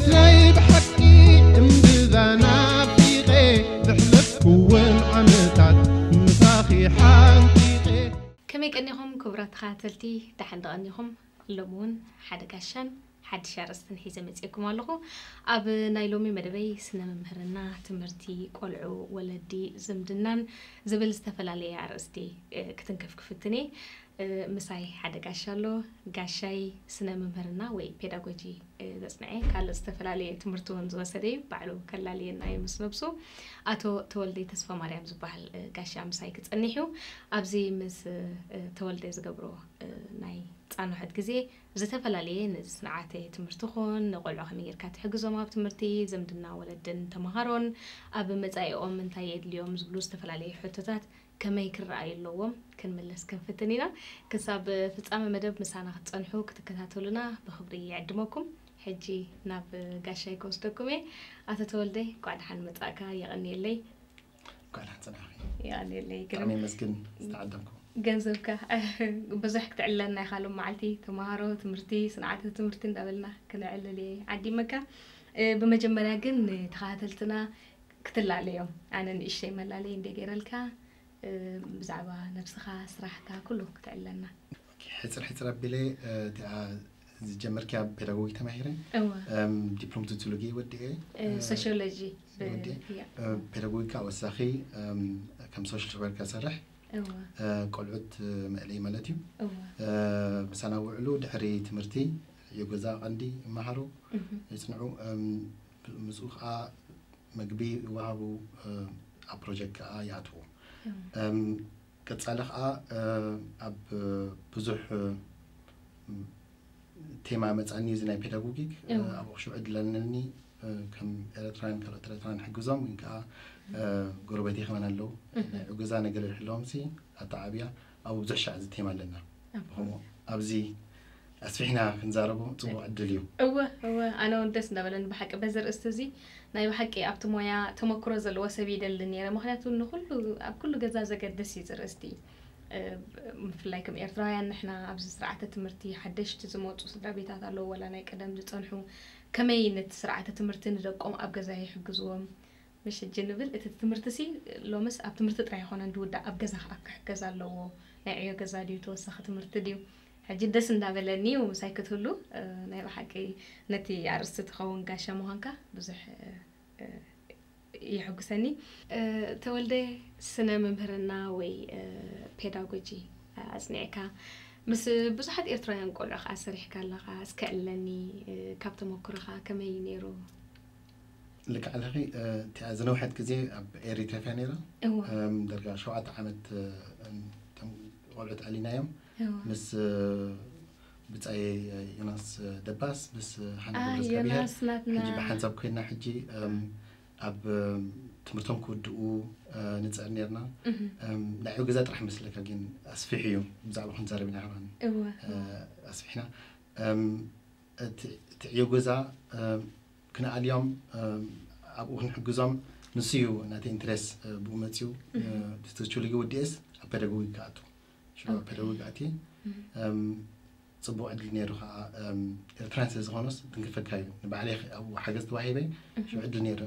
ናይ ብሓቂ እምብዛ ናፊቐ ዘሕለፍኩወን ዓመታት ምሳኺ ሓንቂቐ። ከመይ ቀኒኹም ክቡራት ተኸታተልቲ? ደሓን ዶ ቀኒኹም? ሎሚ እውን ሓደ ጋሻን ሓድሽ ኣርእስትን ሒዘ መፅኤኩም ኣለኹ። ኣብ ናይ ሎሚ መደበይ ስነ መምህርና፣ ትምህርቲ፣ ቆልዑ፣ ወለዲ፣ ዝምድናን ዝብል ዝተፈላለየ ኣርእስቲ ክትንክፍ ክፍትን እየ። ምሳይ ሓደ ጋሻ ኣሎ። ጋሻይ ስነ መምህርና ወይ ፔዳጎጂ ዘፅንዐ፣ ካልእ ዝተፈላለየ ትምህርቲ እውን ዝወሰደ እዩ። ባዕሉ ከላልየና እዩ ምስ ነብሱ። ኣቶ ተወልደ ተስፋ ማርያም ዝበሃል ጋሻ ምሳይ ክፀኒሕ እዩ። ኣብዚ ምስ ተወልደ ዝገብሮ ናይ ፃንሖት ግዜ ዝተፈላለየ ንስርዓተ ትምህርቲ ኹን ንቆልዑ ከመይ ጌርካ ትሕግዞም ኣብ ትምህርቲ፣ ዝምድና ወለድን ተምሃሮን፣ ኣብ መጻኢኦም እንታይ የድልዮም ዝብሉ ዝተፈላለየ ሕቶታት ከመይ ክረኣዩ ኣለዎም ክንምለስ ክንፍትን ኢና። ክሳብ ፍጻመ መደብ ምሳና ክትጸንሑ ክትከታተሉና ብኽብሪ ይዕድመኩም። ሕጂ ናብ ጋሻይ ክወስደኩም እየ። ኣቶ ተወልደ፣ እንኳዕ ደሓን መጻእካ። የቐንየለይ። እንኳዕ ደሓን ጸናሕኺ። የቐንየለይ። ብጣዕሚ የመስግን ዝተዓደምኩ። ገንዘብካ ብዙሕ ክትዕልለና ኢኻ። ሎም መዓልቲ ተምሃሮ፣ ትምህርቲ፣ ስንዓተ ትምህርቲ እንዳበልና ክነዕልል እየ ዓዲመካ። ብመጀመርያ ግን ንተኸታተልትና ክትላለዮም፣ ኣነ ንእሽተይ መላለይ እንደ ገይረልካ፣ ብዛዕባ ነብስኻ፣ ስራሕካ፣ ኩሉ ክትዕልለና። ሕፅር ሕፅር ኣቢለ፣ እቲኣ ዝጀመርክያ ፔዳጎጊ ተማሂረ። እወ። ዲፕሎም ሶሲዮሎጂ ወዲኤ። ሶሲዮሎጂ። ወዲኤ። ፔዳጎጊካ ወሳኺ፣ ከም ሶሻል ወርከር ሰርሕ። እወ። ቆልዑት መእለይ ማለት እዩ። እወ። ምሳና ውዕሉ ድሕሪ ትምህርቲ የጎዛ ቀንዲ ይመሃሩ፣ ይፅንዑ። ምስኡ ከዓ መግቢ ይወሃቡ፣ ኣብ ፕሮጀክት ከዓ ይኣትዉ። ቀፃሊ ከዓ ኣብ ብዙሕ ቴማ መፃኒ እዚ ናይ ፔዳጎጊክ። እወ። ኣብኡ ሽዑ ዕድል ኣለኒ፣ ከም ኤርትራውያን ካልኦት ኤርትራውያን ሕግዞም፣ ግን ከዓ ጎረቤተይ ከማን ኣለዉ። ናይ ዕገዛ ነገር ይሕለዎም ሲ ኣተዓብያ ኣብኡ ብዙሕ ሻዕ እዚ ቴማ ኣለና። እወ። ከምኡ ኣብዚ ኣስፊሕና ክንዛረቦ ፅቡቅ ዕድል እዩ። እወ እወ፣ ኣነ እውን ደስ እንዳበለኒ ብሓቂ በዚ ርእስቲ እዚ። ናይ ብሓቂ ኣብቲ ሞያ ተመክሮ ዘለዎ ሰብ ይደሊ ነይረ። ምክንያቱ ንኩሉ፣ ኣብ ኩሉ ገዛ ዘገድስ እዩ እዚ ርእስቲ። ብፍላይ ከም ኤርትራውያን ንሕና ኣብዚ ስርዓተ ትምህርቲ ሓደሽቲ ዝመፁ ስድራ ቤታት ኣለዉ፣ ዋላ ናይ ቀደም ዝፀንሑ፣ ከመይ ነቲ ስርዓተ ትምህርቲ ንደቆም ኣብ ገዛ ይሕግዝዎም? ምሽ ሕጂ ንብል እቲ ትምህርቲ ሲ ሎምስ ኣብ ትምህርቲ ጥራይ ኣይኮነን ዝውዳእ፣ ኣብ ገዛ ከዓ ክሕገዝ ኣለዎ። ናይ ዕዮ ገዛ ድዩ፣ ተወሳኺ ትምህርቲ ድዩ? ሕጂ ደስ እንዳበለኒ ምሳይ ክትህሉ፣ ናይ ብሓቂ ነቲ ኣርእስቲ ትኸውን ጋሻ ምዃንካ ብዙሕ የሐጉሰኒ። ተወልደ፣ ስነ ምምህርና ወይ ፔዳጎጂ ኣጽኒዕካ ምስ ብዙሓት ኤርትራውያን ቆልዑ ከዓ ሰሪሕካ ኣለኻ። እስከ ዕለኒ፣ ካብ ተመክሮኻ ከመይ እዩ ነይሩ? ልክዕ ኣለኺ። እቲኣ ዝነውሐት ግዜ ኣብ ኤሪትሬፍ እያ ነይራ። እወ። ደርጋ ሸውዓተ ዓመት፣ እቶም ቆልዑት ኣሊናዮም። እወ። ምስ ብጻይ ዮናስ ደባስ፣ ምስ ሓና ኣይ፣ ገብረዝጋብሔር ዮናስ ናትና። ሕጂ ብሓንሳብ ኮይና ሕጂ ኣብ ትምህርቶም ክውድኡ ንጽዕር ነርና። ናይ ዕዮ ገዛ ጥራሕ መስለካ ግን ኣስፊሕ እዩ። ብዛዕባ ክንዛረብ ኢና ከማን እወ። ኣስፊሕና። እቲ ዕዮ ገዛ ክንኣልዮም፣ ኣብኡ ክንሕግዞም፣ ንሱ እዩ ናተይ ኢንትረስ ብኡ መፅዩ። ሶሲዮሎጂ ወዲኤስ ኣብ ፔዳጎጊክ ክኣቱ። ሽዑ ኣብ ፔዳጎጊክ ኣትየ ፅቡቅ ዕድል ነይሩ ከዓ። ኤርትራን ስለ ዝኾኑስ ትንክፈካ እዩ። ንባዕለይ ኣብኡ ሓገዝ ተዋሂበ። ሽዑ ዕድል ነይሩ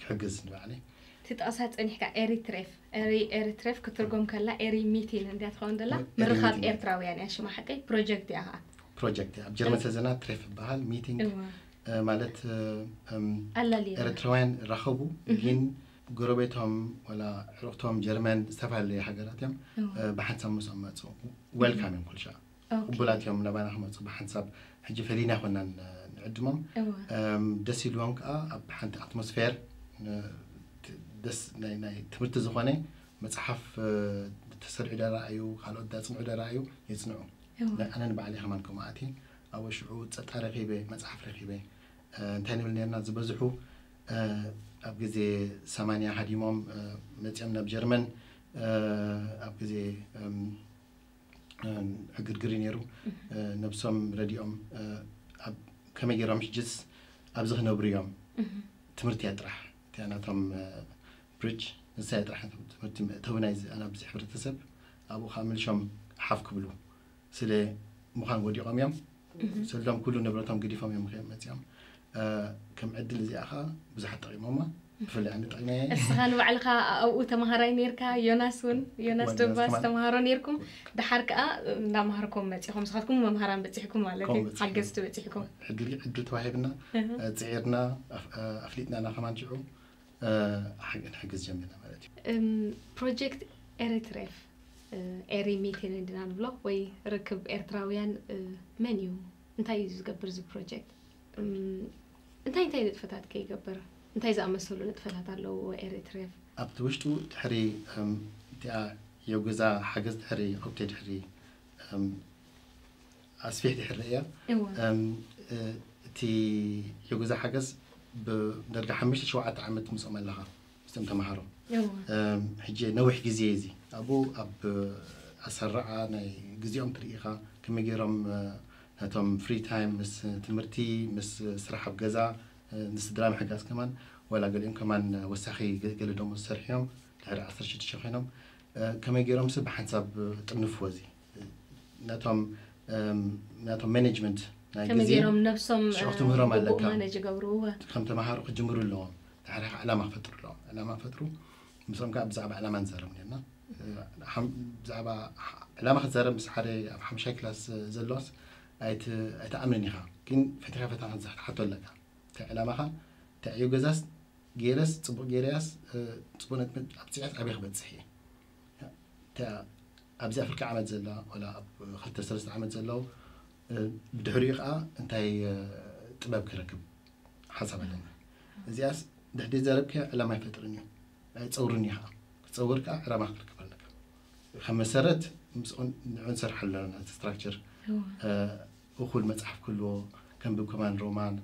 ክሕግዝ ንባዕለይ። እቲ ጠቕሳ ጸኒሕካ ኤሪትሬፍ፣ ኤሪ-፣ ኤሪትሬፍ ክትርጎም ከላ ኤሪ ሚቲን እንድያ ትኸውን ዘላ። ኤሪ ምርኻብ ሚቲን። ኤርትራውያን እያ ሽማ ሓቀይ፣ ፕሮጀክት እያ ኸዓ። ፕሮጀክት እያ። ኣብ ጀርመን ስለ ዘለና ትሬፍ ይበሃል። ሚቲንግ እዋ። ማለት ኣላልየ። ኤርትራውያን ራኸቡ፣ ግን ጎረቤቶም ወላ ዕሩቕቶም ጀርመን ዝተፈላለየ ሃገራት እዮም። ብሓንሳብ ምስኦም መፁ። ዌልካም እዮም ኩሉ ሻዕ። ቅቡላት እዮም ናባና ክመፁ ብሓንሳብ። ሕጂ ፈሊና ኮና ንዕድሞም። ደስ ኢልዎም ከዓ ኣብ ሓንቲ ኣትሞስፌር ደስ ናይ ትምህርቲ ዝኾነ መፅሓፍ ተሰሪዑ ደራእዩ፣ ካልኦት ዳፅንዑ ደራእዩ የፅንዑ። ኣነ ንባዕለይ ከማን ከምኡ ኣትየ ኣብኡ ሽዑ ፀጣ ረኺበ፣ መፅሓፍ ረኺበ። እንታይ ንብል ነርና ዝበዝሑ ኣብ ግዜ ሰማንያ ሃዲሞም መፅኦም ናብ ጀርመን። ኣብ ግዜ ዕግርግር እዩ ነይሩ። ነብሶም ረዲኦም ኣብ ከመይ ገይሮም ሕጅስ ኣብዚ ክነብሩ እዮም። ትምህርቲ እያ ጥራሕ እቲኣ ናቶም ብሪጅ ንሳ እያ ጥራሕ ትምህርቲ መእተዊ ናይዚ ኣናብዚ ሕብረተሰብ። ኣብኡ ከዓ መልሾም ሓፍ ክብሉ ስለ ምዃን ወዲቖም እዮም። ሰሎም ኩሉ ንብረቶም ገዲፎም እዮም መፂኦም። ከም ዕድል እዚኣ ኸዓ ብዙሓት ጠቒሞማ። ብፍላይ ኣነ ጠቒመ። እስኻ ንባዕልኻ ኣብኡ ተማሃራይ ነርካ፣ ዮናስ እውን፣ ዮናስ ወዲ ደባስ ከማን። ተማሃሮ ነርኩም። ድሓር ከኣ እንዳምሃርኩም መጺኹም፣ ንስኻትኩም መምሃራን በጺሕኩም ማለት እዩ፣ ከምኡ በጺሕና። ሓገዝቲ በጺሕኩም። ዕድል ዕድል ተዋሂብና። እህ። ጽዒርና ኣፍ- ኣፍሊጥና ኢና ከማን ሽዑ። ሓገዝ ጀሚርና ማለት እዩ። ፕሮጀክት ኤሪትሬፍ፣ ኤሪ ሚቲን እንዲና ንብሎ፣ ወይ ርክብ ኤርትራውያን፣ መን እዩ? እንታይ እዩ ዝገብር እዚ ፕሮጀክት? እንታይ እንታይ ንጥፈታት ከይገብር? እንታይ ዝኣመሰሉ ንጥፈታት ኣለዎ ኤሪትሬፍ? ኣብቲ ውሽጡ ድሕሪ እቲኣ የጉዛ ሓገዝ ድሕሪ ኣብቲ ድሕሪ ኣስፊሕ ድሕሪ እያ። እቲ የጉዛ ሓገዝ ብደርጋ ሓሙሽተ ሸውዓተ ዓመት ምስኦም ኣለኻ፣ ምስቶም ተምሃሮ። ሕጂ ነዊሕ ግዜ እዚ ኣብኡ ኣብ ኣሰራዓ ናይ ግዜኦም ትርኢኻ ከመይ ገይሮም ነቶም ፍሪ ታይም ምስ ትምህርቲ ምስ ስራሕ ኣብ ገዛ ንስድራ ምሕጋዝ ከማን ዋላ ገሊኦም ከማን ወሳኺ ገለ ደሞ ዝሰርሑ እዮም። ድሕሪ ዓሰርተ ሽዱሽተ ኮይኖም ከመይ ገይሮም ሰብ ብሓንሳብ ጥንፍዎ እዚ ነቶም ነቶም ማኔጅመንት ናይ ከመይ ግዜ ገይሮም ነብሶም ሽዑ ክትምህሮም ኣለካ። ማኔጅ ይገብሩ? እወ። ከም ተምሃሮ ክጅምሩ ኣለዎም። ድሕሪ ዕላማ ክፈጥሩ ኣለዎም። ዕላማ ፈጥሩ ምስኦም ከዓ ብዛዕባ ዕላማ ንዛረብ ነርና። ብዛዕባ ዕላማ ክትዛረብ ምስ ሓደ ኣብ ሓምሻይ ክላስ ዘሎስ ኣይትኣምንን ኢኻ፣ ግን ፈቲኻ ፈተና ክትሓቶ ኣለካ። እንታይ ዕላማኻ እንታይ እዩ? ገዛስ ገይረስ ጽቡቕ ገይረያስ ጽቡቕ ነጥቢ ኣብፅዕስ ኣበይ ክበፅሕ እየ? ኣብዚኣ ፍርቂ ዓመት ዘላ ወላ ኣብ ክልተ ሰለስተ ዓመት ዘለዉ ብድሕሪኡ ከዓ እንታይ ጥበብ ክረክብ ሓሳብ ኣለኒ። እዚኣስ ድሕዲ ዘረብከ ዕላማ ኣይፈጥርን እዩ፣ ኣይፀውርን እዩ ከዓ። ክፀውር ከዓ ዕላማ ክትረክብ ኣለካ። ከም መሰረት ምስኦን ንዑን ሰርሕ ኣለና። እቲ ስትራክቸር እኹል መፅሓፍ ክህልዎ፣ ከንብብ ከማን ሮማን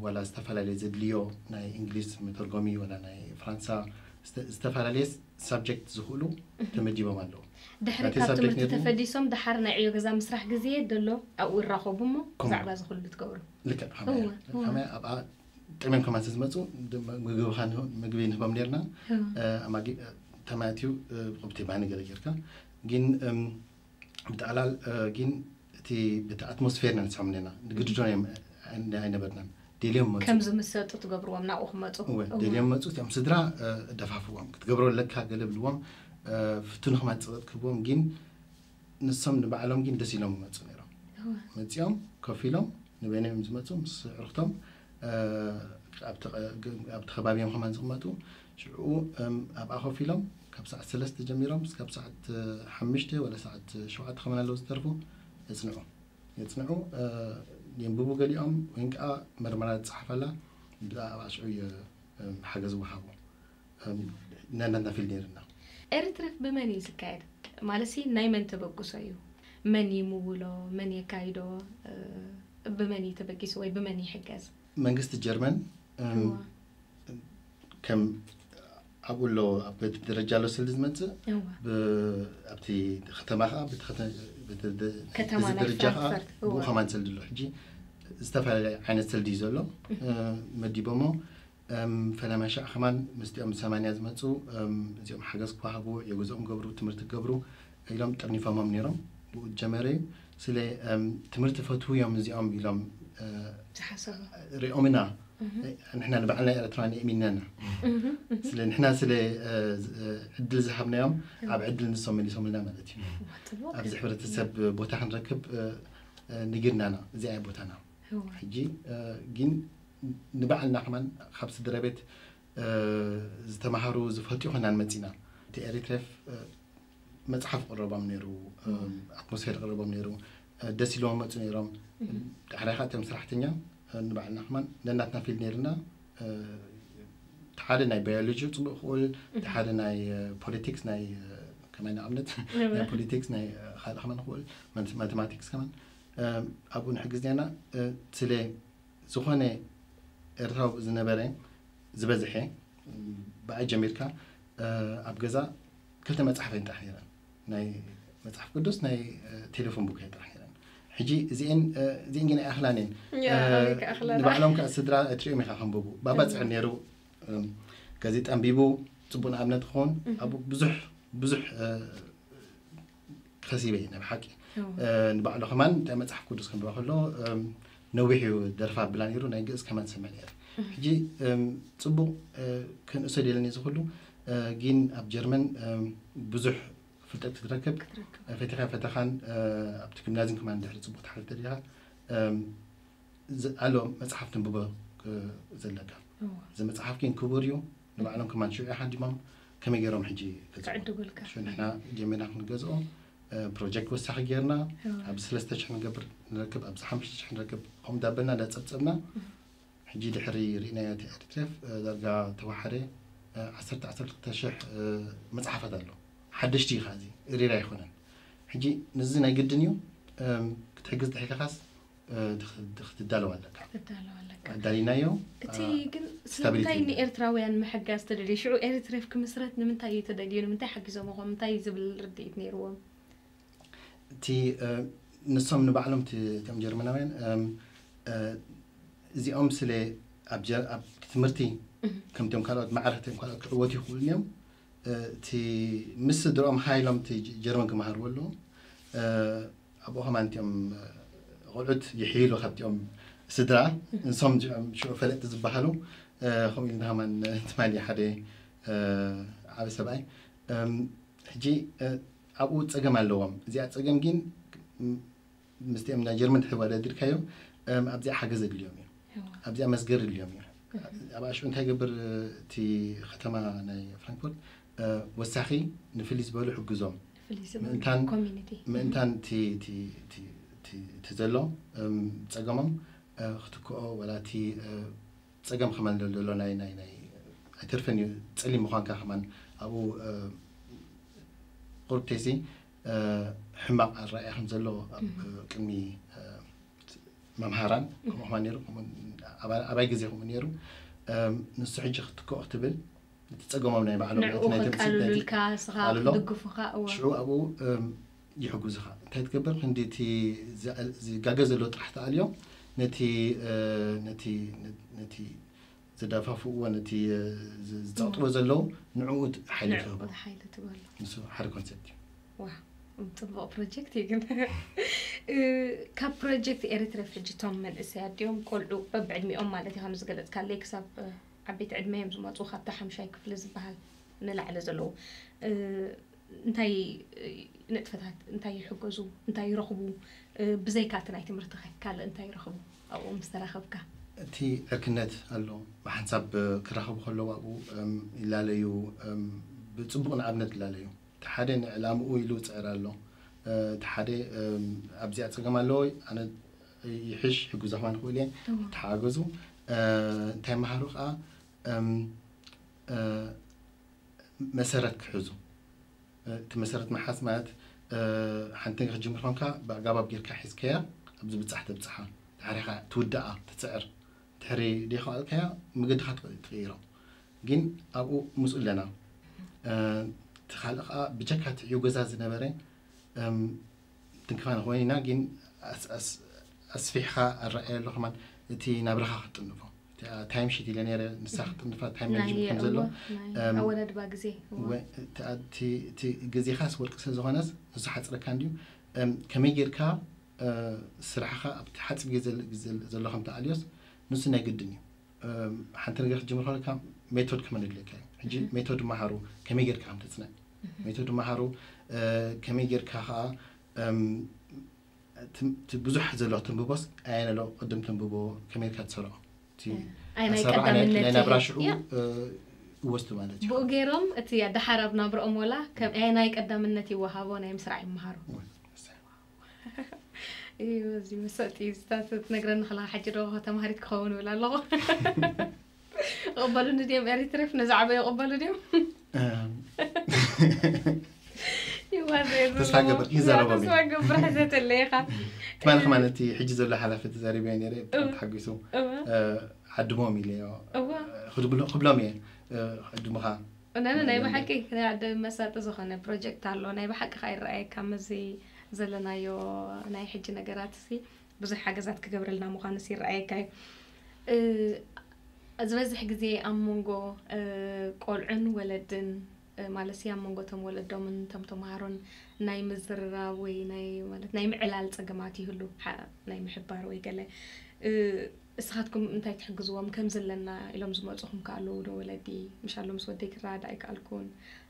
ዋላ ዝተፈላለየ ዘድልዮ ናይ እንግሊዝ መተርጎሚ ዋላ ናይ ፍራንሳ ዝተፈላለየ ሳብጀክት ዝኽእሉ ተመዲቦም ኣለዉ። ድሕሪ ካብ ትምህርቲ ተፈዲሶም ደሓር ናይ ዕዮ ገዛ ምስራሕ ግዜ ደሎ ኣብኡ ይራኸቡ እሞ ብዛዕባ ዝኽሉ ትገብሩ። ልክዕ ከመይ ኣብኣ ጥሜም ከማን ዝመፁ ምግቢ ንህቦም ነርና። ተማትዩ ብቁብቲ ባኒ ገለ ጌርካ ግን ብጠቕላል ግን እቲ በቲ ኣትሞስፌር ኢና ንስሕም ነና ንግድዶን ኣይነበርናን። ደልዮም መፁ። ከም ዝምሰጡ ትገብርዎም ናብኡ ክመፁ። እወ፣ ደልዮም መፁ። እቲኦም ስድራ ደፋፍዎም ክትገብሮ ኣለካ ገለ ብልዎም ፍቱን ከማን ፀቕጥ ክህብዎም ግን ንሶም ንባዕሎም ግን ደስ ኢሎም መፁ ነይሮም። መፂኦም ኮፍ ኢሎም ንበይኖም እዮም ዝመፁ ምስ ዕርክቶም ኣብቲ ከባቢ እዮም ከማን ዝቕመጡ። ሽዑ ኣብኣ ኮፍ ኢሎም ካብ ሰዓት ሰለስተ ጀሚሮም እስካብ ሰዓት ሓሙሽተ ወላ ሰዓት ሸውዓተ ከማን ኣለዉ ዝተርፉ የፅንዑ። የፅንዑ የንብቡ ገሊኦም ወይን ከዓ መርመራ ዝፀሓፍ ኣላ። ብዛዕባ ሽዑ ሓገዝ ወሃቡ። ነናትና ፊልድ ነርና። ኤሪትሬፍ ብመን እዩ ዝካየድ? ማለት ናይ መን ተበግሶ እዩ? መን ይምውሎ? መን የካይዶ? ብመን እዩ ተበጊሱ ወይ ብመን ይሕገዝ? መንግስቲ ጀርመን ከም ኣብኡ ኣሎ ኣብ ቤት ደረጃ ኣሎ ስልዲ ዝመፅእ ኣብቲ ከተማ ከዓ ከተማ ናይ ደረጃ ከዓ ብኡ ከማን ስልዲ ኣሎ። ሕጂ ዝተፈላለየ ዓይነት ስልዲ እዩ ዘሎ መዲቦሞ ፈለማ ሻዕ ከማን ምስቲኦም ሰማንያ ዝመፁ እዚኦም ሓገዝ ክወሃቡ የጉዞኦም ገብሩ ትምህርቲ ክገብሩ ኢሎም ጥርኒፎሞም ነይሮም። ብኡ ጀመረ እዩ። ስለ ትምህርቲ ፈትዉ እዮም እዚኦም ኢሎም ዝሓሰቡ ሪኦምና። ንሕና ንባዕልና ኤርትራን የእሚንና። ስለ ንሕና ስለ ዕድል ዝሃብናዮም ኣብ ዕድል ንሶም መሊሶምልና ማለት እዩ። ኣብዚ ሕብረተሰብ ቦታ ክንረክብ ንግርናና እዚኣ ቦታና። ሕጂ ግን ንባዕልና ከማን ካብ ስድራ ቤት ዝተማሃሩ ዝፈልጡ ይኮናን መፂና እቲ ኤሪትሬፍ መፅሓፍ ቅረቦም ነይሩ። ኣትሞስፌር ቅረቦም ነይሩ። ደስ ኢሎም መፁ ነይሮም። ዳሕራይ ከዓ እቶም ስራሕተኛ ንባዕልና ከማን ነናትና ፊልድ ነይርና። ሓደ ናይ ባዮሎጂ ፅቡቅ ክእል ሓደ ናይ ፖለቲክስ ናይ ከማይ ንኣብነት ናይ ፖለቲክስ ናይ ካልእ ከማን ክእል ማቴማቲክስ ከማን ኣብኡ ንሕግዝ ነርና። ስለ ዝኾነ ኤርትራዊ ዝነበረ ዝበዝሐ ብኣይ ጀሚርካ ኣብ ገዛ ክልተ መፅሓፍ ይንጣሕ ነይረን። ናይ መፅሓፍ ቅዱስ ናይ ቴሌፎን ቡክ ይንጣሕ ነይረን። ሕጂ እዚአን እዚአን ግን ኣይኣኽላን እየን። ንባዕሎም ከዓ ስድራ ትሪኦም ኢኻ ከንብቡ ባባ ፅዕር ነይሩ። ጋዜጣ ኣንቢቡ ፅቡቅ ንኣብነት ክኸውን ኣብ ብዙሕ ብዙሕ ከሲበ እየ ናይ ብሓቂ። ንባዕሉ ከማን እንታይ መፅሓፍ ቅዱስ ከንብባ ከሎ ነዊሕ እዩ ደርፋ ኣብላ ነይሩ፣ ናይ ግእዝ ከማን ሰምዕ ነይረ። ሕጂ እም፣ ጽቡቕ እ፣ ክንእሶ ደለኒ እዚ ኩሉ እ፣ ግን ኣብ ጀርመን እም፣ ብዙሕ ፍልጠት ክትረክብ ክትረክብ። እ፣ ፈቲኻ ፈተኻን እ፣ ኣብቲ ጊምናዝዩም ከማን ድሕሪ ጽቡቕ ትሓልፍ ተደሊኻ እም፣ ዝ- ኣሎ መጽሓፍ ትንብቦ እ፣ ዘለካ። እዋ። እዚ መጽሓፍ ግን ክቡር እዩ። ንባዕሎም ከማን ሽዑ ሓዲሞም ከመይ ገይሮም ሕጂ ገዝኡ? ክዕድጉልካ። ሽዑ ንሕና ጀሚርና ክንገዝኦ እ፣ ፕሮጀክት ወሳኺ ጌርና እዋ። ኣብዚ ሰለስተ ሽሕ ንገብር ንረክብ፣ ኣብዚ ሓሙሽተ ሽሕ ንረክብ፣ ከምኡ እንዳበልና እንዳጸብጸብና ሕጂ ድሕሪ ርኢናዮ እቲ ኤርትሬፍ እ፣ ዳርጋ ተዋሓደ እ፣ ዓሰርተ ዓሰርተ ክልተ ሽሕ እ፣ መጽሓፋት ኣሎ። ሓደሽቲ እዩ ከኣ እዚ ሪር ኣይኮነን። ሕጂ ንዚ ናይ ግድን እዩ እም፣ ክትሕግዝ ተሒልካስ እ፣ ትኽ- ክትዳለዋ ኣለካ። ክትዳለዋ ኣለካ። ኣዳሊናዮ እቲ እ፣ ግን ስታቢሊቲ ስለምንታይ የለን። ንኤርትራውያን ምሕጋዝ ተደልዩ? ሽዑ ኤርትሬፍ ክምስረት ንምንታይ እዩ ተደልዩ? ንምንታይ ሓጊዞም ኾም? እንታይ ዝብል ርድኢት ነይርዎም? እቲ እ፣ ንሶም ንባዕሎም እቲ እቶም ጀርመናውያን እም፣ እ፣ እዚኦም ስለ ኣብ ጀ- ኣብ ትምህርቲ ከምቶም ካልኦት ማዕረክቶም ካልኦት ክዕወቱ ይኽእሉ እዮም። እ፣ እቲ ምስ ስድርኦም ሓይሎም እቲ ጀ- ጀርመን ክመሃርዎ ኣለዎም። እ፣ ኣብኡ ከማን እቲኦም እ፣ ቆልዑት ይሕይሉ ካብቲኦም ስድራ ንሶም እዚኦም ሽዑ ፈለጥቲ ዝበሃሉ እ፣ ከምኡ ኢልና ከማን ትማሊ ሓደ እ፣ ዓቢ ሰብኣይ እም፣ ሕጂ እ፣ ኣብኡ ጸገም ኣለዎም። እዚኣ ጸገም ግን ም- ምስቲኦም ናይ ጀርመን ትሕዋዳዲርካዮም እም፣ ኣብዚኣ ሓገዝ ኣድልዮም እዩ። እዋ። ኣብዚኣ መስገር ኣድልዮም እዩ። ኣብ ኣሽዑ እንታይ ገብር እቲ ከተማ ናይ ፍራንክፎርት እ፣ ወሳኺ ንፍልይ ዝበሉ ሕግዞም ፍልይ ዝበሉ ምእንታን ኮሚኒቲ። ምእንታን እቲ እቲ እቲ እቲ እቲ ዘሎ እም፣ ጸገሞም እ፣ ክትክኦ ወላ እቲ እ፣ ጸገም ከመን ዘሎ ናይ ናይ ናይ ኣይተርፍን እዩ። ጸሊም ምዃንካ ከማን ኣብኡ እ፣ ቁርብ ተይሲ እ፣ ሕማቕ ኣረኣእያ ከም ዘሎ ኣብ ቅድሚ እ፣ መምሃራን ከምኡ ከማን ነይሩ። ከምኡ ኣባ- ኣባይ ግዜ ከምኡ ነይሩ። እም፣ ንሱ ሕጂ ክትክኦ ክትብል እቲ ጸገሞም ናይ ባዕሎም ንዕኡ እቲ ናይ ተምሲል ናይቲ ከቃልሉልካ፣ ስኻ ኣልሎ። ክድግፉኻ። እዋ። ሽዑ ኣብኡ እም፣ ይሕጉዝኻ። እንታይ ትገብር? ክንዲ እቲ ዝኣል- ዝጋገ ዘሎ ጥራሕ ተኣልዮ ነቲ እ፣ ነቲ ነቲ ዘዳፋፍእዎ ነቲ እ፣ ዝ- ዝጸቕጥዎ ዘለዉ ንዕኡ ሓይሊ ንዕኡ ትህቦ። ሓይሊ ትበሎ። ንሱ ሓደ ኮንሰፕት እዩ። ዋ፣ ጽቡቕ ፕሮጀክት እዩ ግን። እ፣ ካብ ፕሮጀክት ኤሪትሬፍ ሕጂ እቶም መንእሰያት ድዮም ቆልዑ በብዕድሚኦም ማለት እዩ፣ ከም ዝገለጽካለይ ክሳብ እ፣ ዓበይቲ ዕድመ እዮም ዝመጹ፣ ካብቲ ሓምሻይ ክፍሊ ዝበሃል ንላዕሊ ዘለዉ እ፣ እንታይ እ፣ ንጥፈታት እንታይ ይሕገዙ፣ እንታይ ይረኽቡ? እ፣ ብዘይካ እቲ ናይ ትምህርቲ ኸ ካልእ እንታይ ይረኽቡ ኣብኡ ምስ ተራኸብካ? እቲ ዕርክነት ኣሎ። ብሓንሳብ ክራኸቡ ከለዉ ኣብኡ እም፣ ይላለዩ፣ እም፣ ብጽቡቕ ንኣብነት ይላለዩ። እቲ ሓደ ንዕላምኡ ኢሉ ይጽዕር ኣሎ። እ፣ እቲ ሓደ እም፣ ኣብዚኣ ጸገም ኣለዎ፣ ኣነ ይሕሽ ሕጉዛኹም ንኽእል እየ፣ እዎ። ተሓገዙ። እ፣ እንታይ መሃሩ ከኣ እም፣ እ፣ መሰረት ክሕዙ። እ፣ እቲ መሰረት ምሓዝ ማለት እ፣ ሓንቲ ነገር ክትጅምር ኮንካ ብኣጋባብ ጌርካ ሒዝካያ ኣብዚ ብጻሕ ተብጽሓ፣ ድሕሪኻ ትውድኣ ትጽዕር፣ ድሕሪ ደይከኣልካያ መገድኻ ትቕ- ትቕይሮ። ግን ኣብኡ ምስኡ ኣለና። እ፣ እቲ ካልእ ከኣ ብጀካ እቲ ዕዮ ገዛ ዝነበረ እም፣ ትንክፋ ንኾይን ኢና፣ ግን ኣስ- ኣስ- ኣስፊሕኻ ኣረኣየ ኣሎ ከማን እቲ ናብራኻ ክትጥንፎ። እቲ ታይም ሺት ኢለ ነይረ፣ ንሳ ክትጥንፋ ታይም ናይ ማኔጅመንት ከም ዘሎ እዎ፣ ናይ እም፣ ኣወዳድባ ግዜ። እዎ። ወ- እቲ እቲ- እቲ ግዜኻስ ወርቂ ስለ ዝኾነስ ንሱ ሓፅረካ እንድዩ። እም፣ ከመይ ጌርካ እ፣ ስራሕኻ ኣብቲ ሓፂር ግዜ ዘል- ግዜ ዘሎ ከም ተኣልዮስ ንሱ ናይ ግድን እዩ። እም፣ ሓንቲ ነገር ክትጅምር ከለካ ሜቶድ ከመን የድልየካ እዩ። ሕጂ እህ። ሜቶድ መሃሩ፣ ከመይ ጌርካ ከም ተፅንዕ ሜቶድ መሃሩ። እ፣ ከመይ ጌርካ ከዓ እም፣ እቲ እቲ ብዙሕ ዘሎ ትንብቦስ ኣየነ ኣሎ ቅድም ትንብቦ፣ ከመይ ጌርካ ትሰርዖ? እቲ ኣይ ናይ ኣሰራርዓ ናይ ቀዳምነት ናይ ናብራ እዩ። ሽዑ ያ። እ፣ ይወስዱ ማለት እዩ። ብኡ ገይሮም እቲ ኣዳሓር ኣብ ናብርኦም ወላ ከም ኣይ ናይ ቀዳምነት ይወሃቦ ናይ ምስራዕ ይመሃሩ። ወይ፣ መሳይ። እዩ፣ እዚ መሰጥ እዩ። ዝታት ትነግረኒ ከለኻ ሕጂ ዶ ተማሃሪት ክኸውን እብል ኣለኹ። ይቕበሉኒ ድዮም ኤሪትሬፍ ነዚ ዓበይ ይቕበሉ ድዮም? እም፣ ይዋዘ የብሉ ተስፋ ኣለኹ። ገብር፣ ይዛረቦም ተስፋ እዮም። ገብር ሕዘተለይ ኢኻ። ትማሊ ከማን እቲ ሕጂ ዘሎ ሓላፊ ተዛሪበ ነይረ፣ ብጣዕሚ እወ። ተሓጒሱ። እወ። እ፣ ዓድሞም ኢለዮ። እወ። እ፣ ክድብሎ- ክብሎም እየ። እ፣ ክዕድሙኻ። እና ናይ ማለት ብሓቂ ናይ ዓዲ መሳጢ ዝኾነ ፕሮጀክት ኣሎ። ናይ ብሓቂ ኸኣ ይረኣየካ፣ ምስዚ ዘለናዮ ናይ ሕጂ ነገራት ሲ ብዙሕ ሓገዛት ክገብረልና ምዃኑ ሲ ይረኣየካ እዩ። እ፣ ዝበዝሕ ግዜ ኣብ መንጎ እ፣ ቆልዑን ወለድን ማለት ኣብ መንጎ እቶም ወለዶምን እቶም ተምሃሮን ናይ ምዝርራብ ወይ ናይ ማለት ናይ ምዕላል ጸገማት ይህሉ፣ ሓ- ናይ ምሕባር ወይ ገለ። እ፣ እስኻትኩም እንታይ ትሕግዝዎም? ከምዚ ኣለና ኢሎም ዝመጹኹም ከ ኣለዉ ዶ ወለዲ? ምሽ ኣሎ ምስ ወደይ ክረዳዳእ ኣይከኣልኩን፣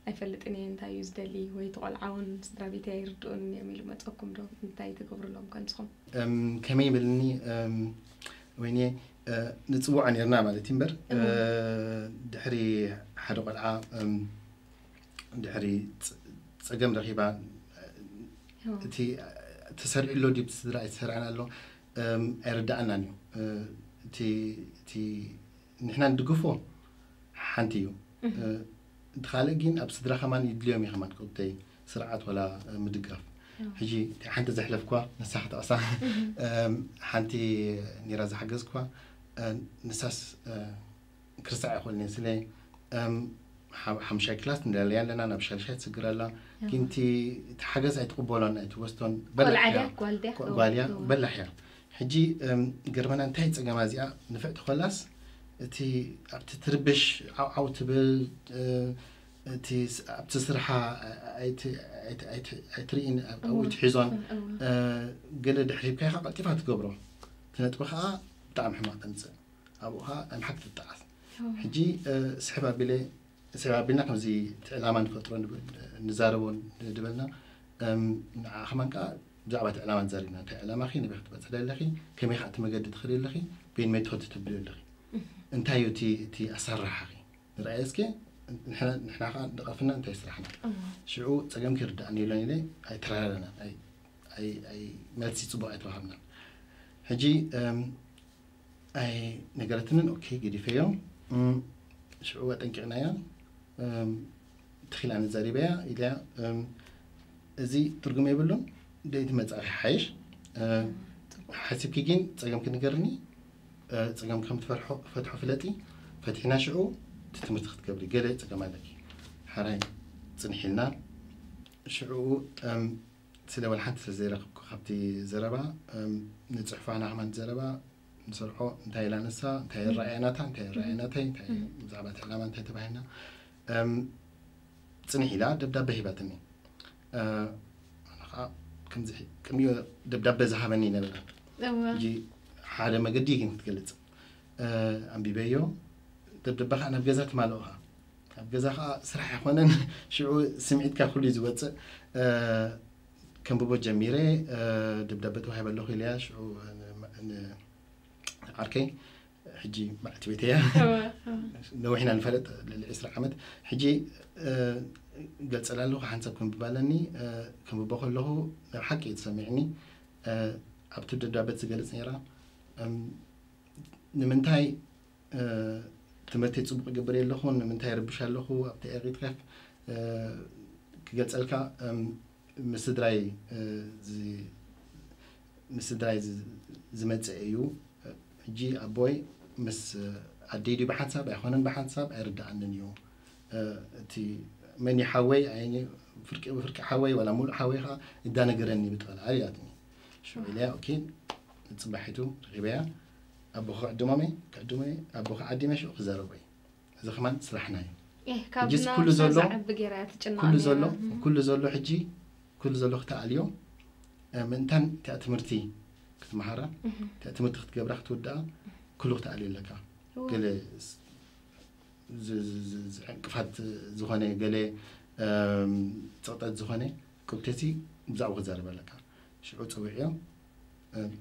ኣይፈልጥን እየ እንታይ እዩ ዝደሊ፣ ወይ እቲ ቆልዓ እውን ስድራ ቤተይ ኣይርድኡን እዮም ኢሉ መጸኩም ዶ? እንታይ ትገብሩሎም ከንስኹም? እም፣ ከመይ ይብልኒ፣ እም፣ ወይኔ፣ እ፣ ንጽውዖ ነርና ማለት እዩ እምበር፣ እ፣ እዎ። ድሕሪ ሓደ ቆልዓ፣ እም፣ ድሕሪ ጸ- ጸገም ረኺባ፣ እዎ። እቲ ተሰሪዑ ኣሎ ድዩ ስድራ ኣይተሰርዐን ኣሎ፣ እም፣ ኣይርዳኣናን እዩ። እ፣ እቲ እቲ ንሕና ንድግፎ ሓንቲ እዩ። እቲ ካልእ ግን ኣብ ስድራ ከማን ይድልዮም እዩ ከማን፣ ቁብተይ ስርዓት ወላ ምድጋፍ። ሕጂ ሓንቲ ዘሕለፍኳ ንሳ ክትዕሳ ሓንቲ ኔራ ዝሓገዝኳ፣ ንሳስ ክርስዓ ይኽእልኒ ስለ ሓምሻይ ክላስ ንደልያ ኣለና፣ ናብ ሻልሻይ ትስግር ኣላ። ግን እቲ ሓገዝ ኣይትቕበሎን ኣይትወስቶን። በላሕ እያ፣ ጓል እያ። በላሕ እያ። ሕጂ ገርመና እንታይ ጸገማ እዚኣ ንፍዕቲ ኮላስ፣ እቲ ኣብቲ ትርብሽ ዓውዓው ትብል፣ እቲ ኣብቲ ስርሓ ኣይትርኢን፣ ኣብኡ ትሒዞን፣ ገለ ድሕር ሂብካ ኢኻ ቀልጢፋ ትገብሮ። እቲ ነጥቢ ከዓ ብጣዕሚ ሕማቕ ተምፅእ። ኣብኡ ከዓ ኣምሓክ ትጠዓስ። ሕጂ ስሕብ ኣቢለ ስሕብ ኣቢልና ከምዚ እቲ ዕላማ ንፈጥሮ ንዛረቦ ድበልና፣ ንዓ ከማን ከዓ ብዛዕባ እቲ ዕላማ ተዛሪብና። እንታይ ዕላማኺ? ንበይ ክትበፅሒ ኣለኺ? ከመይ ከዓ እቲ መገዲ ትኽሪ ኣለኺ? በይን መይ ትኸዲ ተብልዮ ኣለኺ? እንታይ እዩ እቲ ኣሰራርሓኺ? ንርኣየ እስኪ። ንሕና ከዓ ንቐፍና እንታይ ስራሕና? ሽዑ ፀገምኪ ይርዳእኒ ኢለን ኢለ ኣይተራዳዳእናን፣ መልሲ ፅቡቕ ኣይተዋሃብናን። ሕጂ ኣይ ነገረትንን። ኦኬ፣ ገዲፈዮ። ሽዑ ኣጠንቂቕናያ። ትኺላ ንዛሪበያ ኢለያ፣ እዚ ትርጉም የብሉን፣ ደይቲ መጻእኺ ሓይሽ ሓሲብኪ ግን ጸገም ክንገርኒ፣ ጸገም ከም ትፈርሖ ፈትሖ ፍለጢ፣ ፈትሒና ሽዑ እቲ ትምህርቲ ክትገብሪ ገለ ጸገም ኣለኪ። ሓራይ ጽንሒልና። ሽዑ ስለ ወላ ሓንቲ ስለ ዘይረኽብኩ ካብቲ ዘረባ፣ ንጽሕፋና ከማን ዘረባ ንሰርሖ እንታይ ኢላ ንሳ፣ እንታይ ይረኣያ ናታ፣ እንታይ ይረኣያ ናተይ፣ እንታይ ብዛዕባ እቲ ዕላማ እንታይ ተባሂልና፣ ጽንሕ ኢላ ደብዳበ ሂባትኒ። ኣነ ከዓ ከምዚ ቅድሚኡ ደብዳበ ዝሃበኒ ነበረ። ሕጂ ሓደ መገዲ ግን ክትገልጽ ኣንቢበዮ። ደብዳበ ከዓ ናብ ገዛ ትማልኦ ከዓ ኣብ ገዛ ከዓ ስራሕ ኣይኮነን። ሽዑ ስምዒትካ ኩሉ እዩ ዝወፅእ። ከንብቦ ጀሚረ። ደብዳበ ተዋሂበ ኣለኹ ኢለያ። ሽዑ ዓርከይ ሕጂ በዓልቲ ቤት እያ። ነዊሕና ንፈለጥ ልዕሊ ዕስራ ዓመት። ሕጂ ገልጸላ ኣለኹ፣ ሓንሳብ ከንብባ ኣለኒ። ከንብቦ ከለኹ ናብ ሓቂ እዩ ተሰሚዕኒ። ኣብቲ ደብዳበት ዝገልጽ ነይራ። ንምንታይ ትምህርቲ ጽቡቕ ይገብር ኣለኹ፣ ንምንታይ ይርብሽ ኣለኹ ኣብቲ ኤሪትሬፍ ክገልጸልካ፣ ምስ ስድራይ ምስ ስድራይ ዝመጽእ እዩ። ሕጂ ኣቦይ ምስ ኣደይ ድዩ ብሓንሳብ ኣይኮነን፣ ብሓንሳብ ኣይርድኣንን እዩ። እቲ መን እዩ ሓወይ፣ ኣይ ፍርቂ ብፍርቂ ሓወይ ዋላ ሙሉእ ሓወይ ከዓ እዳነገረኒ ብጠቕላላ ኢላትኒ። ሽዑ ኢለያ ኦኬ፣ ንጽባሒቱ ረኺበያ። ኣቦ ክዕድሞም እየ፣ ክዕድሞ እየ፣ ኣቦ ክዓዲመ ሽዑ ክዛረቦ እየ። እዚ ከማን ስራሕና እዩ። ሕጂስ ኩሉ ዘሎ ኩሉ ዘሎ ሕጂ ኩሉ ዘሎ ክተኣልዮ ምእንታን እቲኣ ትምህርቲ ክትመሃራ፣ እቲኣ ትምህርቲ ክትገብራ ክትውድኣ ኩሉ ክትኣልዮ ኣለካ። ገለ ዕንቅፋት ዝኾነ ገለ ፀቕጠት ዝኾነ ቅብተቲ ብዛዕባ ክዛረብ ኣለካ። ሽዑ ፀዊዕዮ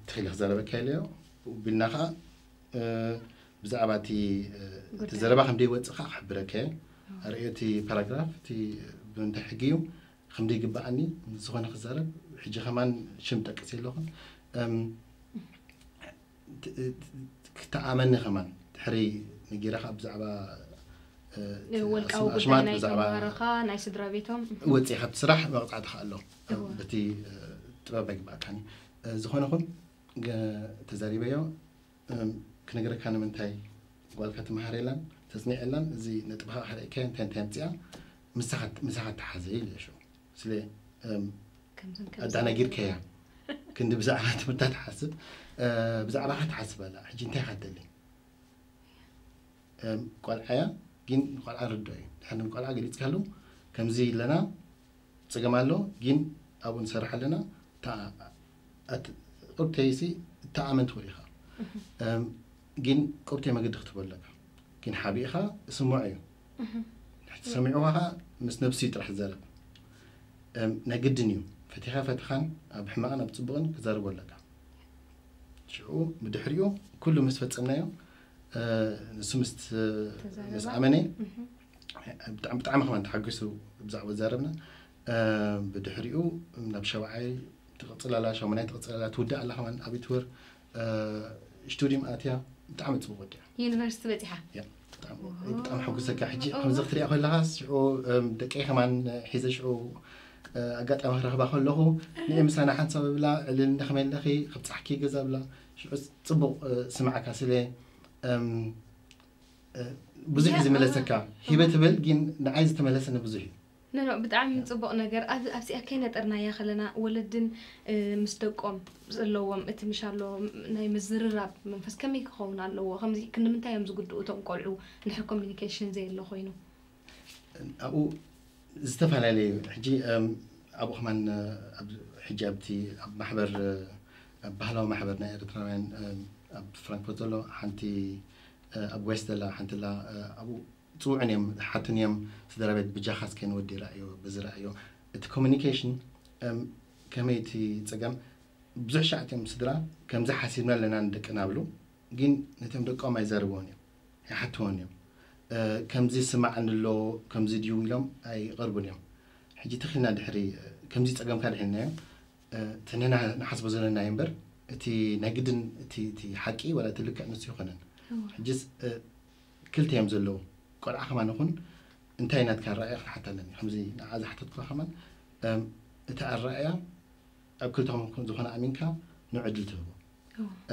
ትኽእል ክዛረበካ ኢለዮ ቢልና ከዓ ብዛዕባ እቲ ዘረባ ከም ደይወፅእ ከዓ ክሕብረካ እየ። ኣርእዮ እቲ ፓራግራፍ እቲ ብምንታይ ሕጊ እዩ ከም ደይግባኣኒ ምስ ዝኾነ ክዛረብ ሕጂ ከማን ሽም ጠቅስ የለኹን። ክተኣመኒ ከማን ድሕሪ ነጊራ ከዓ ብዛዕባ ወልቃዊ ጉዳይ ናይ ተምሃሮኻ ናይ ስድራ ቤቶም ወፂእ ካብቲ ስራሕ መቕፃዕቲ ከዓ ኣሎ። በቲ ጥበብ ኣይግባኣካኒ። ዝኾነ ኹን ተዛሪበዮ ክነግረካ ንምንታይ ጓልካ ትመሃር የላን ተፅኒዕ የላን እዚ ነጥብኻ ክርእከ እንታይ እንታይ ኣምፅኣ ምሳኻ ተሓዘ ኢለ ሽዑ ስለ ኣዳናጊርካያ ክንዲ ብዛዕባ ትምህርታ ትሓስብ ብዛዕባኻ ትሓስብ ኣላ ሕጂ እንታይ ኢኻ ትደሊ ቆልዓያ ግን ቆልዓ ርዶ እዩ ድሕር ቆልዓ ገሊፅካሉ ከምዚ ኣለና፣ ጸገም ኣሎ፣ ግን ኣብኡ ንሰርሕ ኣለና። እታ ኣት- ቁርተይሲ እተኣመን ትኽእል ኢኻ። እም፣ ግን ቁርተይ መገዲ ክትህቦ ኣለካ። ግን ሓቢእኻ ስምዖ እዩ። ተሰሚዑኻ ምስ ነብሲ ጥራሕ ዝዛረብ። እም፣ ናይ ግድን እዩ። ፈቲኻ ፈትኻን ኣብ ሕማቕን ኣብ ጽቡቕን ክዛረቦ ኣለካ። ሽዑ ብድሕሪኡ ኩሉ ምስ ፈጸምናዮ፣ እ፣ ንሱ ምስ ተዛረባ። ምስ ኣመነ እህ። ብጣዕሚ ብጣዕሚ ከማን ተሓጒሱ ብዛዕባ ዛረብና። እ፣ ብድሕሪኡ ናብ ሸውዓይ ትቕጽል ኣላ፣ ሻሙናይ ትቕጽል ኣላ፣ ትውዳእ ኣላ ከማን ኣብ ትወር ስቱዲዮም ኣትያ። ብጣዕሚ ጽቡቕ ወዲያ። ዩኒቨርሲቲ በጺሓ። ያ፣ ብጣዕሚ ብጣዕሚ ሕጉሰካ። ሕጂ ከምዚ ክትሪኣ ከለኻ ሽዑ፣ እም፣ ደቀይ ከማን ሒዘ ሽዑ፣ እ፣ ኣጋጣሚ ክረኽባ ከለኹ ንኤ ምሳና ሓንሳብ ብላ ዕልል እንዳ ከመይ ኣለኺ ክብጻሕኪ ገዛ ብላ ሽዑ ጽቡቕ፣ እ፣ ስምዓካ ስለ፣ እም፣ እ፣ ብዙሕ እዩ ዝመለሰካ። ሂበ ትብል ግን ንዓይ ዝተመለሰኒ ብዙሕ እዩ። ኖ ኖ፣ ብጣዕሚ ጽቡቕ ነገር። ኣብ ኣብዚኣ ከይነጠርናያ ከለና ወለድን እ፣ ምስ ደቆም ዘለዎም እቲ ምሻሎ ናይ ምዝርራብ መንፈስ ከመይ ክኸውን ኣለዎ? ከምዚ ክንምንታይ እዮም ዝግድኡ እቶም ቆልዑ እንድሕር ኮሚኒኬሽን ዘየሎ ኮይኑ? ኣብኡ ዝተፈላለዩ ሕጂ፣ እም፣ ኣብኡ ከማን፣ እ፣ ኣብ ሕጂ ኣብቲ ኣብ ማሕበር፣ እ፣ ኣብ ባህላዊ ማሕበር ናይ ኤርትራውያን፣ እም፣ ኣብ ፍራንክፈርት ዘሎ ሓንቲ፣ እ፣ ኣብ ዌስት ዘላ ሓንቲ ላ፣ እ፣ ኣብኡ ጽውዕን እዮም ሓትን እዮም። ስድራ ቤት ብጃኻ እስከ ንወዲ ራእዮ በዚ ራእዮ እቲ ኮሚኒኬሽን፣ እም፣ ከመይ እቲ ጸገም ብዙሕ ሻዕት እዮም ስድራ ከምዚ ሓሲብና ኣለና ንደቅና ብሉ፣ ግን ነቶም ደቆም ኣይዛረብዎን እዮም፣ ኣይሓትዎን እዮም። እ፣ ከምዚ ስማዕኒ ኣሎ፣ ከምዚ ድዩ ኢሎም ኣይቐርቡን እዮም። ሕጂ ተኺልና ድሕሪ፣ እ፣ ከምዚ ጸገምካ ድሒንናዮ፣ እ፣ እቲ ንሕና ንሓስቦ ዘለና እዩ እምበር እቲ ናይ ግድን እቲ እቲ ሓቂ ወላ እቲ ልክዕ ንሱ ይኾነን። ሕጅስ፣ እ፣ ክልተ እዮም ዘለዉ። ቆልዓ ከማን ይኹን እንታይ ናትካ ራእያ ክትሓታ ኣለኒ። ከምዚ ንዓ ዝሓተትኩ ከማን፣ እም፣ እቲ ኣራእያ ኣብ ክልተኹም ዝኾነ ኣሚንካ ንዕድል ትህቦ።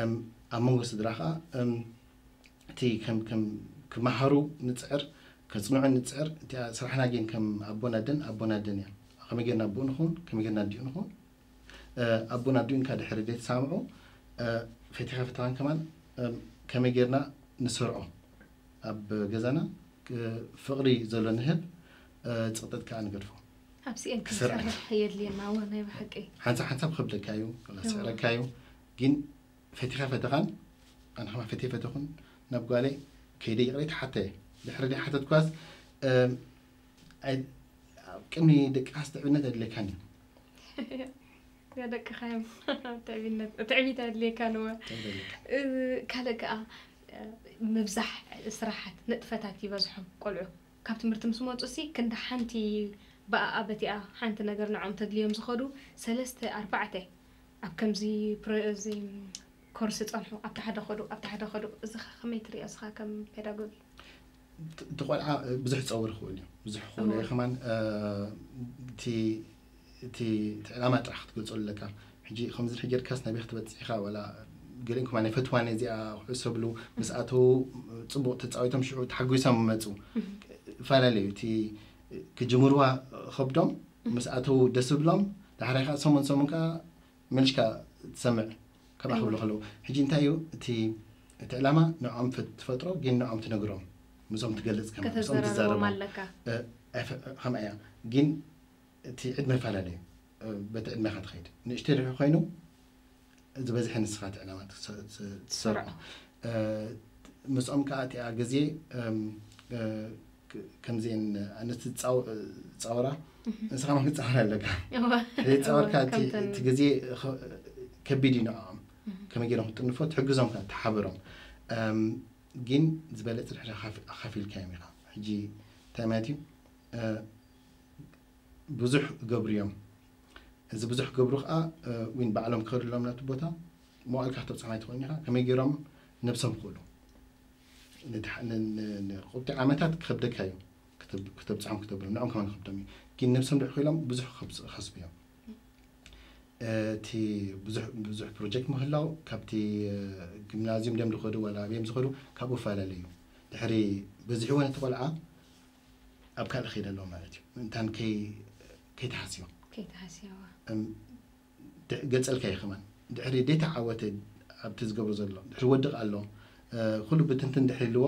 እም፣ ኣብ መንጎ ስድራ ኸኣ፣ እም፣ እቲ ከም ከም ክመሃሩ ንጽዕር፣ ከጽንዑ ንጽዕር። እቲ ስራሕና ግን ከም ኣቦን ኣደን ኣቦን ኣደን እያ። ከመይ ጌርና ኣቦኡ ንኹን፣ ከመይ ጌርና ኣዲኡ ንኹን፣ እ፣ ኣቦን ኣዲኡን ካብ ድሕሪ ዘይተሳምዑ፣ እ፣ ፈቲኻ ፈቲኻን ከማን፣ እም፣ ከመይ ጌርና ንሰርዖ ኣብ ገዛና፣ እ፣ ፍቕሪ ዘሎ ንህብ፣ እ፣ ጽቕጠት ከኣ ንገድፎ። ኣብዚኤን ክሰርዐን። ክንሰርሕ የድልየና። እወ፣ ናይ ብሓቂ። ሓንሳብ ሓንሳብ ክኸብደካ እዩ፣ ወላ ስዕረካ እዩ። ግን ፈቲኻ ፈተኻን፣ ኣነ ከማ ፈትየ ፈተኹን ናብ ጓለይ ከይደ ይቕሬታ ሓተየ። ድሕሪ ደይ ሓተትኳስ፣ እም፣ ኣይ-፣ ኣብ ቅድሚ ደቂ ኣንስትዮ ትዕብነት ኣድልየካን እዩ። ያ ደቅኻ እዮም። ትዕቢነት፣ ትዕቢት ኣድልየካ ንወ። ትዕብነት ኣድልየካ። እ፣ ካልእ ከኣ፣ እ፣ ምብዛሕ ስራሓት ንጥፈታት ይበዝሖም ቆልዑ። ካብ ትምህርቲ ምስ መጹ ሲ ክንዲ ሓንቲ ብኣኣ በቲኣ ሓንቲ ነገር ንዖም ተድልዮም ዝኸዱ ሰለስተ ኣርባዕተ ኣብ ከምዚ ፕሮ-፣ እዚ ኮርስ ጸንሑ፣ ኣብቲ ሓደ ኸዱ፣ ኣብቲ ሓደ ኸዱ። እዚ ኸ ከመይ ትሪኦ እስኻ ከም ፔዳጎጊ? እቲ ቆልዓ ብዙሕ ክጸውር ይኽእል እዩ። ብዙሕ ክኽእሎ እዩ። ከማን፣ እ፣ እቲ፣ እቲ፣ እቲ ዕላማ ጥራሕ ክትገልጸሉ ኣለካ። ሕጂ ከምዚ ድሕር ጌርካስ ናበይ ክትበጽሕ ኢኻ? ዋላ ገሊኦም ከማን ኣይፈትዋን እዚኣ፣ ኩዕሶ ብሉ፣ ምስ ኣተዉ ጽቡቕ ተጻዊቶም ሽዑ ተሓጒሶም ይመጹ። እህ። ይፈላለዩ። እቲ ክጅምርዋ ከብዶም፣ ምስ ኣተዉ ደስ ዝብሎም፣ ዳሕራይ ከኣ ሰሙን ሰሙን ከኣ መልሽካ ትሰምዕ። ከምኣ ክብሉ ከለዉ። ሕጂ እንታይ እዩ እቲ፣ እቲ ዕላማ ንዕኦም ፈ-፣ ትፈጥሮ፣ ግን ንዕኦም ትነግሮም። ምስኦም ትገልጽ ከማን፣ ምስኦም ከተዘራርቦም ትዛረቦም። ኣለካ። እ፣ ኣይፈ-፣ ከምኣ እያ። ግን እቲ ዕድመ ይፈላለ እዩ። እ፣ በቲ ዕድመኻ ትኸይድ። ንእሽተይ ድሕሪ ኮይኑ፣ ዝበዝሐ ንስኻ እቲ ዕላማ ትሰ-፣ ትሰ-፣ ትሰርዖ። ትሰርዖ። እ፣ ምስኦም ከኣ እቲኣ ግዜ፣ እም፣ እ፣ ክ-፣ ከምዚኤን ኣንስቲ ዝጻው-፣ ዝጻወራ፣ እህ። ንስኻ ከማን ክትጻወር ኣለካ። እወ። ዘይጻወርካ እወ፣ እቲ፣ ከምተን እቲ ግዜ ኸ-፣ ከቢድ እዩ ንዕኦም። እህ። ከመይ ገይሮም ክጥንፎ ትሕግዞም ከኣ፣ ትሓብሮም። እም፣ ግን ዝበለጸ ድሕሪ ኣኻፊ-፣ ኣኻፊልካዮም ኢኻ። ሕጂ እንታይ ማለት እዩ? እ፣ ብዙሕ ይገብሩ እዮም። እዚ ብዙሕ ክገብሩ ከኣ፣ እ፣ ዊን ባዕሎም ክኸዱ ኣለዎም ናብቲ ቦታ፣ መዋእልካ ከተብጽሖም ኣይትኽእልን ኢኻ። ከመይ ገይሮም ነብሶም ክኽእሉ? ንድሓ-፣ ን-፣ ን-፣ ንቁጥዕ ዓመታት ክኸብደካ እዩ። ክተብ-፣ ክተብጽሖም ክተብሎም፣ ንዕኦም ከማን ክኸብዶም እዩ። ግን ነብሶም ድሕር ክኢሎም ብዙሕ ክኸብጽ-፣ ክኸስቡ እዮም። እ፣ እቲ ብዙሕ፣ ብዙሕ ፕሮጀክት ምህላው ካብቲ፣ እ፣ ጊምናዝዩም ድዮም ዝኸዱ ዋላ ኣበዮም ዝኸዱ ካብኡ ይፈላለ እዩ። ድሕሪ በዚሕዎ ነቲ ቆልዓ ኣብ ካልእ ከይደ ኣለዎ ማለት እዩ። ምእንታን ከይ-፣ ከይተሃስዮ። ከይተሃስዮ። እም፣ ድ-፣ ገጸልካ እዩ ከማን። ድሕሪ ደይተዓወተ ኣብቲ ዝገብሮ ዘሎ፣ ድሕሪ ወድቕ ኣሎ፣ እ፣ ኩሉ ብትንትን ድሕሪ ኢልዎ፣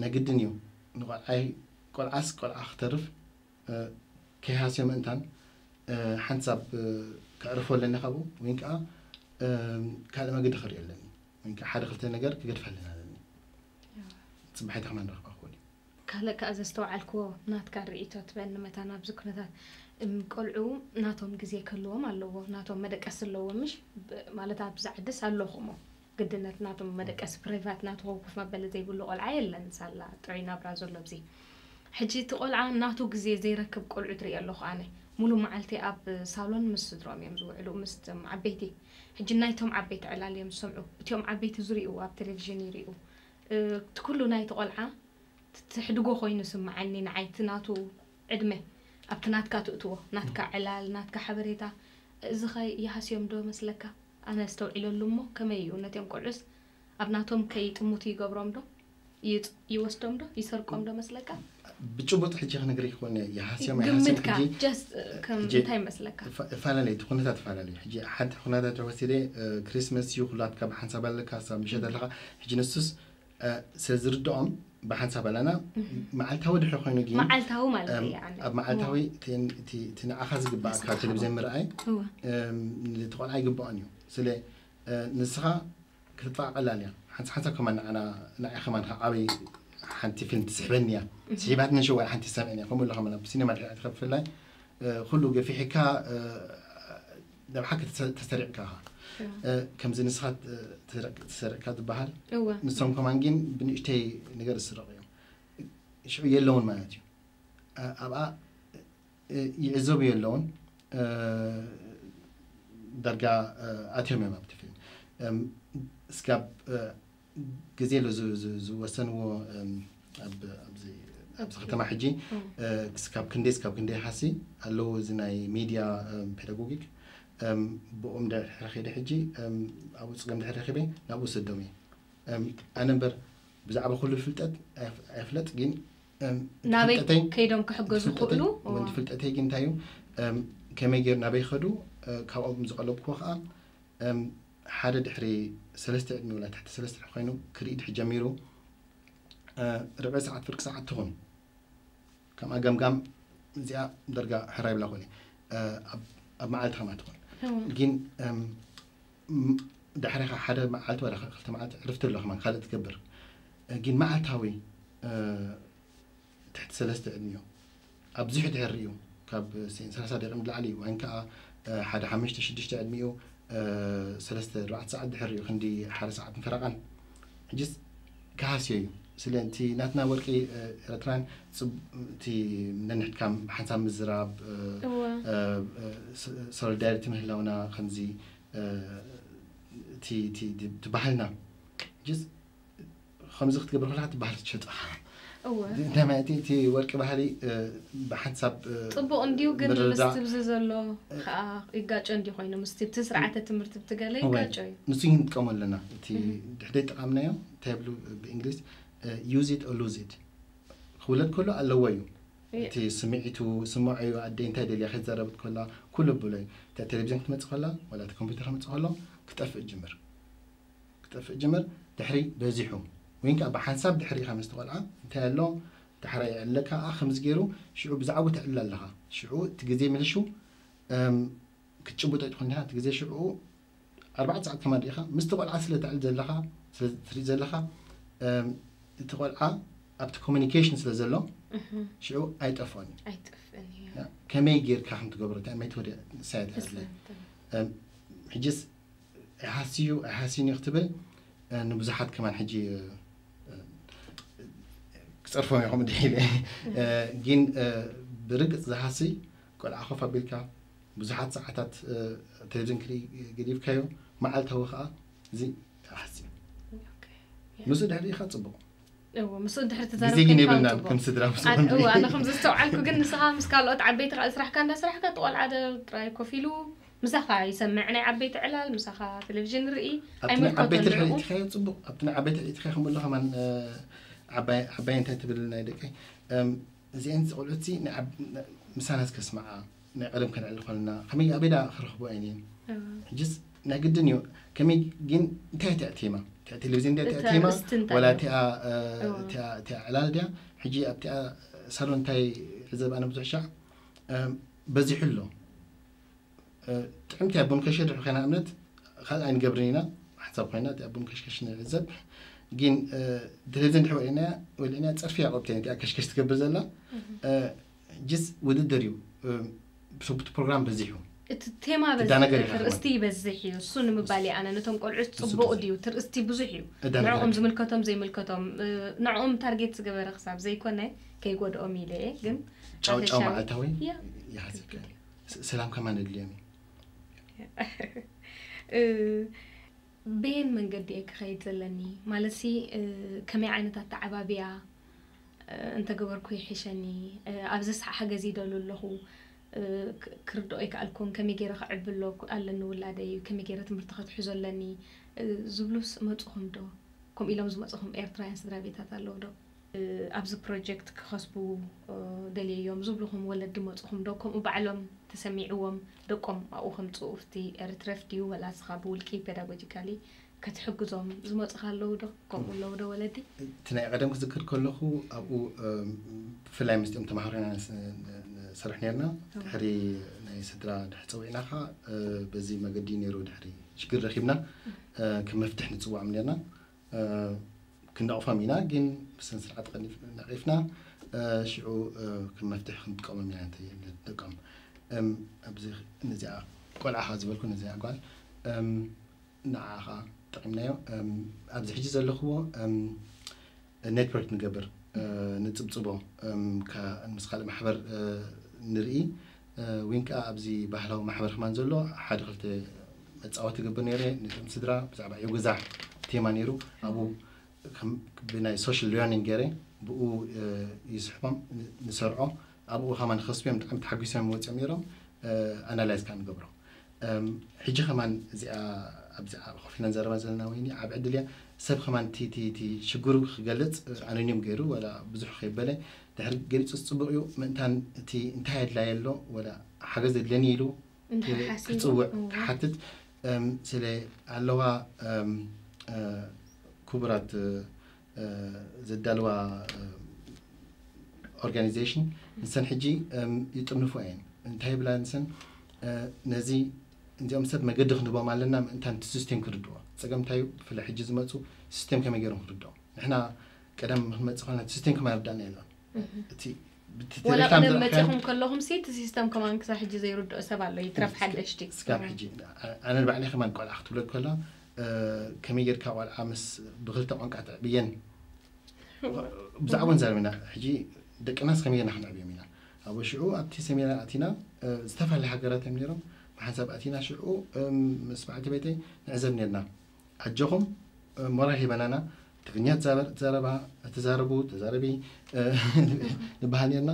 ናይ ግድን እዩ። ንቆልዓይ፣ ቆልዓስ ቆልዓ ክተርፍ፣ እ፣ ከይሃስዮ ምእንታን ሓንሳብ ከዕርፎ ኣለኒ ካብኡ፣ ወይ ከዓ ካልእ መገዲ ክርኢ ኣለኒ፣ ወይ ከዓ ሓደ ክልተ ነገር ክገድፈ ኣለኒ ኣለኒ። ፅባሒታ ከማን ረኽባ ክኾን እዩ። ካልእ ከዓ ዘስተውዓልክዎ ናትካ ርእይቶ ትበኒ መታን ኣብዚ ኩነታት፣ እም፣ ቆልዑ ናቶም ግዜ ክህልዎም ኣለዎ፣ ናቶም መደቀሲ ኣለዎም። ምሽ ብ- ማለት ኣብዚ ዓድስ ኣለኹሞ ግድነት ናቶም መደቀሲ ፕራይቫት ናትኹም ኮፍ መበሊ ዘይብሉ ቆልዓ የለን። ሳላ ጥዑይ ናብራ ዘሎ ኣብዚ ሕጂ እቲ ቆልዓ ናቱ ግዜ ዘይረክብ ቆልዑ ትርኢ ኣለኹ ኣነ። ሙሉ መዓልቲ ኣብ ሳሎን ምስ ስድሮም እዮም ዝውዕሉ፣ ምስ ዓበይቲ። ሕጂ ናይቶም ዓበይቲ ዕላል እዮም ዝሰምዑ። እቲኦም ዓበይቲ ዝርእዩ ኣብ ቴሌቪዥን ይርእዩ። እቲ ኩሉ ናይቲ ቆልዓ ትሕድጎ ኮይኑ ስምዓኒ ንዓይ። እቲ ናቱ ዕድመ ኣብቲ ናትካ ትእትዎ፣ ናትካ ዕላል፣ ናትካ ሓበሬታ። እዚ ኸ ይሃስዮም ዶ መስለካ? ኣነ ኣስተውዒለሉ እሞ ከመይ እዩ ነቲኦም ቆልዑስ ኣብ ናቶም ከይጥሙቱ ይገብሮም ዶ? ይወስዶም ዶ ይሰርቆም ዶ መስለካ? ብጭቡጥ ሕጂ ክነግር ይኮነ ይሃስዮም ይሃስዮም ግምትካ ሕጂ just ከም እንታይ መስለካ? እፈላለዩ እቲ ኩነታት እፈላለዩ። ሕጂ ሓንቲ ኩነታት ወሲደ ክሪስመስ እዩ ኩላትካ ብሓንሳብ ኣለካ ሳብ ምሸት ኣለካ። ሕጂ ንሱስ ስለ ዝርድኦም ብሓንሳብ ኣለና። መዓልታዊ ድሕሪ ኮይኑ ግን መዓልታዊ ማለት እዩ። ኣብ መዓልታዊ እቲ ንዓኻ ዝግባኣካ ቴሌቪዝን ምርኣይ እቲ ቆልዓ ይግባኦን እዩ። ስለ ንስኻ ክትጠቃቀል ኣልያ ሓንሳ ሓንሳ ከማን ንዓና ንዓይ ከማን ከዓ ዓበይ ሓንቲ ፊልም ትስሕበኒ እያ። ስሒባትኒ ሽዋል ሓንቲ ሰምዕን እያ። ከምኡ ለኸመን ኣብ ሲኔማ ድሕሪ ትኸብ ብፍላይ ኩሉ ገፊሕካ ነብሓ ተሰሪዕካ ኢኻ። ከምዚ ንስኻ ተሰሪዕካ ዝበሃል። ንሶም ከማን ግን ብንእሽተይ ነገር ዝስረቑ እዮም። ሽዑ የለውን ማለት እዩ። ኣብኣ ይዕዘቡ የለውን። ዳርጋ ኣትዮም እዮም ኣብቲ ፊልም። እስካብ ግዜ ሎ ዝወሰንዎ ኣብዚ ከተማ ሕጂ እስካብ ክንደይ እስካብ ክንደይ ሃሲ ኣለዎ እዚ ናይ ሚድያ ፔዳጎጊክ። ብኦም ድሕሪ ከይደ ሕጂ ኣብኡ ፅገም ድሕሪ ረኪበ ናብኡ ሰዶም እየ። ኣነ እምበር ብዛዕባ ኩሉ ፍልጠት ኣይፍለጥ ግን ናበይ ከይዶም ክሕገዙ ክእሉ ወንዲ ፍልጠተይ ግን እንታይ እዩ? ከመይ ገይሩ ናበይ ከዱ? ካብኦም ዝቀለብክዎ ከዓ ሓደ ድሕሪ ሰለስተ ዕድሚ ወላ ትሕቲ ሰለስተ ኮይኑ ክርኢ ድሕሪ ጀሚሩ ርብዒ ሰዓት ፍርቂ ሰዓት ትኹን ከምኣ ገምጋም እዚኣ ደርጋ ሕራይ ብላ ኮነ ኣብ መዓልቲ ከማ ትኾን ግን ዳሕሪኻ ሓደ መዓልቲ ወላ ክልተ መዓልቲ ዕርፍቲ ኣሎ ከማን ካልእ ትገብር። ግን መዓልታዊ ትሕቲ ሰለስተ ዕድሚኡ ኣብዚሑ ድሕር እዩ ካብ ሰላሳ ደቂቕ ንላዕሊ እዩ። ወይን ከዓ ሓደ ሓሙሽተ ሽዱሽተ ዕድሚኡ ሰለስተ ኣርባዕተ ሰዓት ድሕር እዩ ክንዲ ሓደ ሰዓት ንፈረቓን ሕጅስ ክሃስዮ እዩ። ስለ እቲ ናትና ወርቂ ኤርትራን እቲ ነንሕድካ ሓንሳብ ምዝራብ solidarity ምህላውና ከምዚ እቲ ባህልና just ከምዚ ክትገብር ከለካ እቲ ባህሊ ትሸጣ። እንታይ ማለት እቲ ወርቂ ባህሊ ብሓንሳብ ፅቡቅ እንዲዩ ግን ምስቲ ብዚ ዘሎ ከዓ ይጋጨ እንዲ ኮይኑ ምስቲ እቲ ስርዓተ ትምህርቲ ብትገለ ይጋጨ እዩ። ንሱ ይንጥቀሙ ኣለና። እቲ ድሕደይ ጠቃምናዮ እንታይ ብሉ ብእንግሊዝ use it or lose it ክውለድ ከሎ ኣለዎ እዩ። እቲ ስምዒቱ ስምዖ እዩ። ኣደ እንታይ ደልያ ከዛረብት ከላ ኩሉ ብሎ እዩ። እታ ቴሌቪዝን ክትመፅእ ከላ ዋላ እቲ ኮምፒውተር ክትመፅእ ከሎ ክጠፍእ ጅምር ክጠፍእ ጅምር ድሕሪ በዚሑ ወይን ከዓ ብሓንሳብ ድሕሪ ኢኻ ምስ ተቆልዓ እንታይ ኣሎ ዳሕራይ ይዕለ ከዓ ከምዚ ገይሩ ሽዑ ብዛዕባ ትዕለ ኣለኻ ሽዑ እቲ ግዜ ምልሹ ክትጭብጦ ይትኾን ኢኻ እቲ ግዜ ሽዑ ኣርባዕተ ሰዓት ከማን ርኢኻ ምስቲ ቆልዓ ስለ ትዕል ዘለኻ ስለ ትርኢ ዘለኻ እቲ ቆልዓ ኣብቲ ኮሚኒኬሽን ስለ ዘሎ ሽዑ ኣይጠፍኦን እዩ። ከመይ ጌርካ ከም ትገብሮ እንታይ መይት ወደ ሳይድ ኣለ ሕጅስ ኣይሃስዩ ኣይሃስዩን እዩ ክትብል ንብዙሓት ከማን ሕጂ ክፀርፎም ይኹም ድሒለ ግን ብርግፅ ዝሃስይ ቆልዓ ኮፍ ኣቢልካ ብዙሓት ሰዓታት ቴሌቪዝን ክርኢ ገዲፍካዮ መዓልታዊ ከዓ እዚ ሃስዩ ምስኡ ድሕሪ ኢኻ ፅቡቅ እዎ ምስኡ እንድሕር ግዜ ግን የብልናን ከም ስድራ ምስ ኣነ ከም ዘስተውዓልኩ ግን ንስኻ ምስ ካልኦት ዓበይቲ ካልእ ስራሕካ እንዳስራሕካ እቲ ቆልዓ ጥራይ ኮፍ ኢሉ ምሳኻ ይሰምዕ ናይ ዓበይቲ ዕላል ምሳኻ ቴሌቪዥን ርኢ ኣብቲ ናይ ዓበይቲ ርኢትካዮ ፅቡቅ ኣብቲ ናይ ዓበይቲ ርኢትካዮ ከምኡ ከማን ዓባይ እንታይ ትብል ናይ ደቀይ እዚአን ቆልዑት ምሳና እስከ ስማዓ ናይ ቀደም ከነዕሊ ኮንና ከመይ ኣበይ ዳ ክረኽቦ እየን ሕጅስ ናይ ግድን እዩ ከመይ ግን እንታይ እቲያ ቴማ እቲያ ቴሌቪዝን እንዲያ እቲያ ቴማ ወላ እቲያ እቲያ ዕላል ድያ ሕጂ ኣብቲኣ ሳሎን እንታይ ዕዘብ ኣነ ብዙሕ ሻዕ በዚሑ ኣሎ። ጥዕምቲ ኣቦን ከሸ ድሕሪ ኮይና እምነት ካልእ ኣይንገብርን ኢና። ሓንሳብ ኮይና እቲ ኣቦን ከሽከሽ ንዕዘብ። ግን ቴሌቪዝን ድሕሪ ወልዕና ወልዕና ጸርፊ ያቆብተ እያ ከሽከሽ ትገብር ዘላ። ጅስ ውድድር እዩ። ብሰቡት ፕሮግራም በዚሑ እቲ ቴማ በዝሒ ርእስቲ ይበዝሕ እዩ። እሱ ንምባል ኣነ ነቶም ቆልዑት ጽቡቕ ድዩ ትርእስቲ ብዙሕ እዩ። ንዕኦም ዝምልከቶም ዘይምልከቶም ንዕኦም ታርጌት ዝገበረ ክሳብ ዘይኮነ ከይጎድኦም ኢለ እየ። ግን ጫው ጫው መዓልታዊ ይሓዘካ። ሰላም ከማን የድልዮም እዩ። በየን መንገዲ እየ ክኸይድ ዘለኒ? ማለትሲ ከመይ ዓይነት ኣተዓባብያ እንተገበርኩ ይሕሸኒ? ኣብዚ ሰዓ ሓገዝ ይደሉ ኣለኹ። ክርድኦ ይከኣልኩን ከመይ ገይረ ክዕብሎ ኣለኒ ውላደይ? ከመይ ገይረ ትምህርቲ ከትሕዞ ኣለኒ? ዝብሉስ መፁኹም ዶ? ከምኡ ኢሎም ዝመፁኹም ኤርትራውያን ስድራ ቤታት ኣለዉ ዶ? ኣብዚ ፕሮጀክት ክኸስቡ ደልየዮም ዝብልኹም ወለዲ መፁኹም ዶ? ከምኡ ባዕሎም ተሰሚዕዎም ደቆም ኣብኡ ከምፅኡ ፍቲ ርትረፍ ድዩ ወላ ስኻ ብውልቂ ፔዳጎጂካሊ ከትሕግዞም ዝመፁኻ ኣለዉ ዶ? ከምኡ ኣለዉ ዶ ወለዲ? እቲ ናይ ቀደም ክዝክር ከለኹ ኣብኡ ብፍላይ ምስጢኦም ተማሃሮ ኢና ንሰርሕ ነርና። ድሕሪ ናይ ስድራ ድሕሪ ፀዊዕና ከዓ በዚ መገዲ ነይሩ ድሕሪ ሽግር ረኪብና ከም መፍትሕ ንፅዋዕም ነርና። ክንደቕፎም ኢና ግን ብስነ ስርዓት ነቒፍና ሽዑ ከም መፍትሒ ክንጥቀሞም ኢና ንጥቀም። ኣብዚ ነዚኣ ቆልዓ ከዓ ዝበልኩ ነዚኣ ጓል ንዓ ከዓ ጠቂምናዮ። ኣብዚ ሕጂ ዘለኽዎ ኔትወርክ ንገብር ንፅብፅቦ ምስ ካልእ ማሕበር ንርኢ። ወይን ከዓ ኣብዚ ባህላዊ ማሕበር ከማን ዘሎ ሓደ ክልተ መፃወቲ ገብር ነይረ። ነቶም ስድራ ብዛዕባ ዕዮ ገዛ ቴማ ነይሩ። ኣብኡ ብናይ ሶሻል ለርኒንግ ገይረ ብኡ ይስሕቦም ንሰርዖ። ኣብኡ ከማን ክኸስብዮም ብጣዕሚ ተሓጒሶም ወፂኦም ነይሮም። ኣናላይዝ ከዓ ንገብሮ። ሕጂ ከማን እዚኣ ኣብዚኣ ኮፍ ኢለን ዘረባ ዘለና ወይኒ ዓብ ዕድል እያ። ሰብ ከማን እቲ ሽግሩ ክገልፅ ኣነኒም ገይሩ ወላ ብዙሕ ከይበለ ድሕሪ ገሊፁ ፅቡቅ እዩ። ምእንታን እቲ እንታይ ኣድላይ ኣሎ ወላ ሓገዝ ኣድለኒ ኢሉ ክፅውዕ ክሓትት ስለ ኣለዋ። ክቡራት ዘዳልዋ ኦርጋኒዜሽን ንሰን ሕጂ ይጥምንፉ እየን። እንታይ ይብላ ንሰን ነዚ እዚኦም ሰብ መገዲ ክንህቦም ኣለና ምእንታን እቲ ሲስቴም ክርድዎ። ፀገም እንታይ እዩ? ብፍላይ ሕጂ ዝመፁ ሲስቴም ከመይ ገይሮም ክርድኦም? ንሕና ቀደም ክንመፅእ ከለና እቲ ሲስቴም ከማን ይርዳእና የለን። እቲ ወላ ቀደም መፂኹም ከለኹም ሲ እቲ ሲስተም ከማን ክሳብ ሕጂ ዘይርድኦ ሰብ ኣሎ። ይትረፍ ሓደሽቲ ስጋብ ሕጂ ኣነ ንባዕለይ ከማን ቆልዓ ክትውለድ ከላ ከመይ ጌርካ ቆልዓ ምስ ብክልተ ቋንቋ ተዕብየን ብዛዕባ ንዛረብ ኢና። ሕጂ ደቅናስ ከመይ ጌርና ክንዕብዮም ኢና? ኣብ ሽዑ ኣብቲ ሰሚናር ኣቲና ዝተፈላለዩ ሃገራት እዮም ነይሮም። ብሓንሳብ ኣቲና ሽዑ ምስ በዓልቲ ቤተይ ንዕዘብ ነርና። ኣጆኹም ሞራል ሂበናና። ትግርኛ ትዛረባ ተዛረቡ ተዛረቢ ንበሃል ነርና።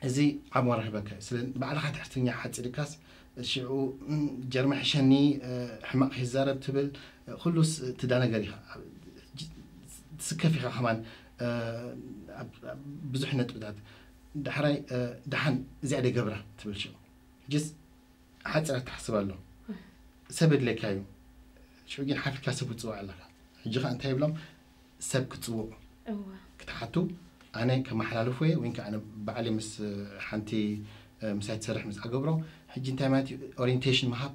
እዚ ዓብ ሞራል ሂበካ ስለ ባዕልኻ ትሕትኛ ሓፂርካስ ሽዑ ጀርመ ሕሸኒ ሕማቕ ይዛረብ ትብል። ኩሉስ ትዳ ነገር ኢኻ ትስከፍ ኢኻ ከማን ብዙሕ ነጥብታት ዳሕራይ ደሓን እዚኣ ደገብራ ትብል ሽዑ ጅስ ሓፂር ኣተሓስባ ኣሎ። ሰብ የድለካ እዩ። ሽዑ ግን ሓፊርካ ሰብ ክትፅውዕ ኣለካ። ሕጂ ከዓ እንታይ ይብሎም ሰብ ክትፅውዑ ክትሓቱ ኣነ ከመሓላልፎ እየ ወይ ከዓ ባዕሊ ምስ ሓንቲ ምሳይ ትሰርሕ ምስ ኣገብሮ ሕጂ እንታይ ማለት እዩ ኦሪንቴሽን ምሃብ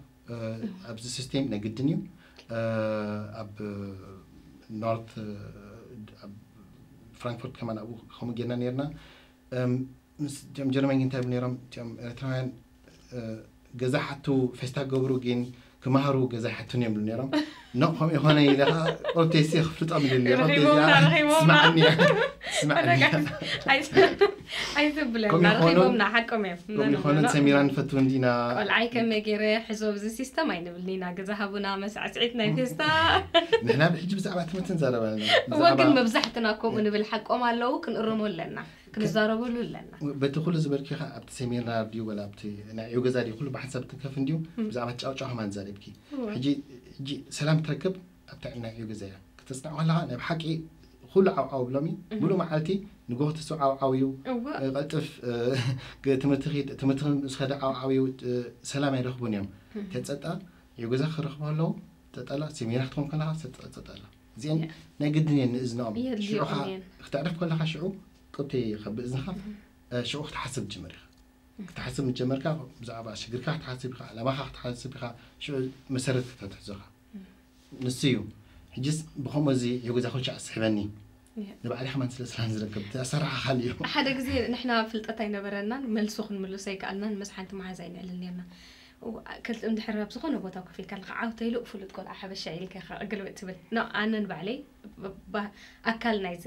ኣብዚ ሲስቴም ነግድን እዩ። ኣብ ኖርት ኣብ ፍራንክፎርት ከማን ኣብኡ ከምኡ ጌርና ነርና። ምስ እቲኦም ጀርመን እንታይ ይብሉ ነይሮም እቲኦም ኤርትራውያን ገዛ ሓቱ ፌስታ ገብሩ ግን ክመሃሩ ገዛ ይሓቱን እዮም ይብሉ ነይሮም። ኖ ከምኡ ይኾነ ኢለ ከዓ ኦብቴሲ ክፍልጦም ይደሊ ስማዕኒ ስማዕኒ ኣይትብለና ረኺቦምና ሓቆም እዮም። ከምኡ ይኾነ ሰሚራ ንፈቱ እንዲና ቆልዓይ ከመይ ገይረ ሕዞ ኣብዚ ሲስተም ኣይንብልን ኢና ገዛ ሃቡና መሳዕስዒት ናይ ፌስታ ንሕና ብሕጂ ብዛዕባ ትምህርቲ ንዛረባ ኣለና። እወ ግን መብዛሕትና ከምኡ ንብል ሓቆም ኣለዉ ክንእረሞ ኣለና። ክንዛረበሉ ኣለና። በቲ ኩሉ ዝበልኪ ኸ ኣብቲ ሴሚናር ድዩ ወላ ኣብቲ ናይ ዕዮ ገዛ ድዩ ኩሉ ብሓንሳብ ትንከፍ እንድዩ። ብዛዕባ ጫውጫው ከማን ዛሪብኪ። ሕጂ ሕጂ ሰላም ትረክብ ኣብታ ናይ ዕዮ ገዛ እያ። ክተጽናዕ ከለኻ ናይ ብሓቂ ኩሉ ዓውዓው ብሎሚ ሙሉእ መዓልቲ ንጎ ክትስው ዓውዓው እዩ። ቀልጥፍ ትምህርቲ ትምህርቲ ምስ ኸደ ዓውዓው እዩ። ሰላም ኣይረኽቡን እዮም። ተጸጣ ዕዮ ገዛ ክረኽቡ ኣለዉ። ተጠላ ሴሚናር ክትኾን ከለኻ ተጠላ እዚአን ናይ ግድን እየን ንእዝንኦም ሽዑ ክትዕርፍ ከለኻ ሽዑ ቅብቲ ከብእዝንኻ ሽዑ ክትሓስብ ትጀምር ኢኻ። ክትሓስብ ምስ ጀመርካ ብዛዕባ ሽግርካ ክትሓስብ ኢኻ፣ ዕላማኻ ክትሓስብ ኢኻ። ሽዑ መሰረት ከተትሕዞኻ ንሱ እዩ። ሕጅስ ብኸምኡ እዚ የጉዛ ኮቻ ኣስሕበኒ ንባዕሊ ከማን ስለ ስራን ዝረከብ ኣሰራሓ ካል እዩ። ሓደ ግዜ ንሕና ፍልጠት ኣይነበረናን፣ መልሱ ክንምልሶ ኣይከኣልናን። ምስ ሓንቲ መሓዛይ ንዕልል ነርና። ክልጥም ድሕር ናብ ዝኾነ ቦታ ኮፍ ኢልካ ኣለካ፣ ዓው ተይሉ ፍሉጥ ቆልዓ ሓበሻ ኢልካ ኢኻ ግልብጥ ትብል። ኖ፣ ኣነ ንባዕለይ ኣካል ናይዚ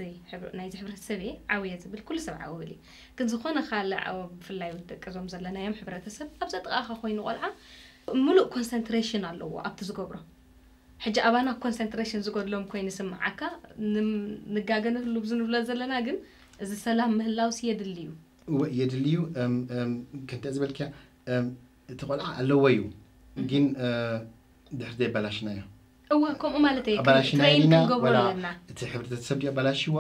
ሕብረተሰብ እየ፣ ዓው እየ ዝብል፣ ኩሉ ሰብ ዓው ብል እዩ። ግን ዝኾነ ካልእ ዓው፣ ብፍላይ ደቂ እዞም ዘለናዮም ሕብረተሰብ፣ ኣብ ዘጥቓኻ ኮይኑ ቆልዓ ምሉእ ኮንሰንትሬሽን ኣለዎ ኣብቲ ዝገብሮ። ሕጂ ኣባና ኮንሰንትሬሽን ዝጎድሎም ኮይኑ ስምዓካ፣ ንጋገ ንህሉ ብዝንብሎ ዘለና፣ ግን እዚ ሰላም ምህላውስ የድሊ እዩ። እወ የድልዩ። ከምተ ዝበልክያ እቲ ቆልዓ ኣለዎ እዩ፣ ግን ድሕር ዘይበላሽናዮ። እወ ከምኡ ማለት እዩ። ኣበላሽናዮ ትሬን ዲና ክንገብሮ ወላ ኣለና። እቲ ሕብረተሰብ ድዩ ኣበላሽዎ?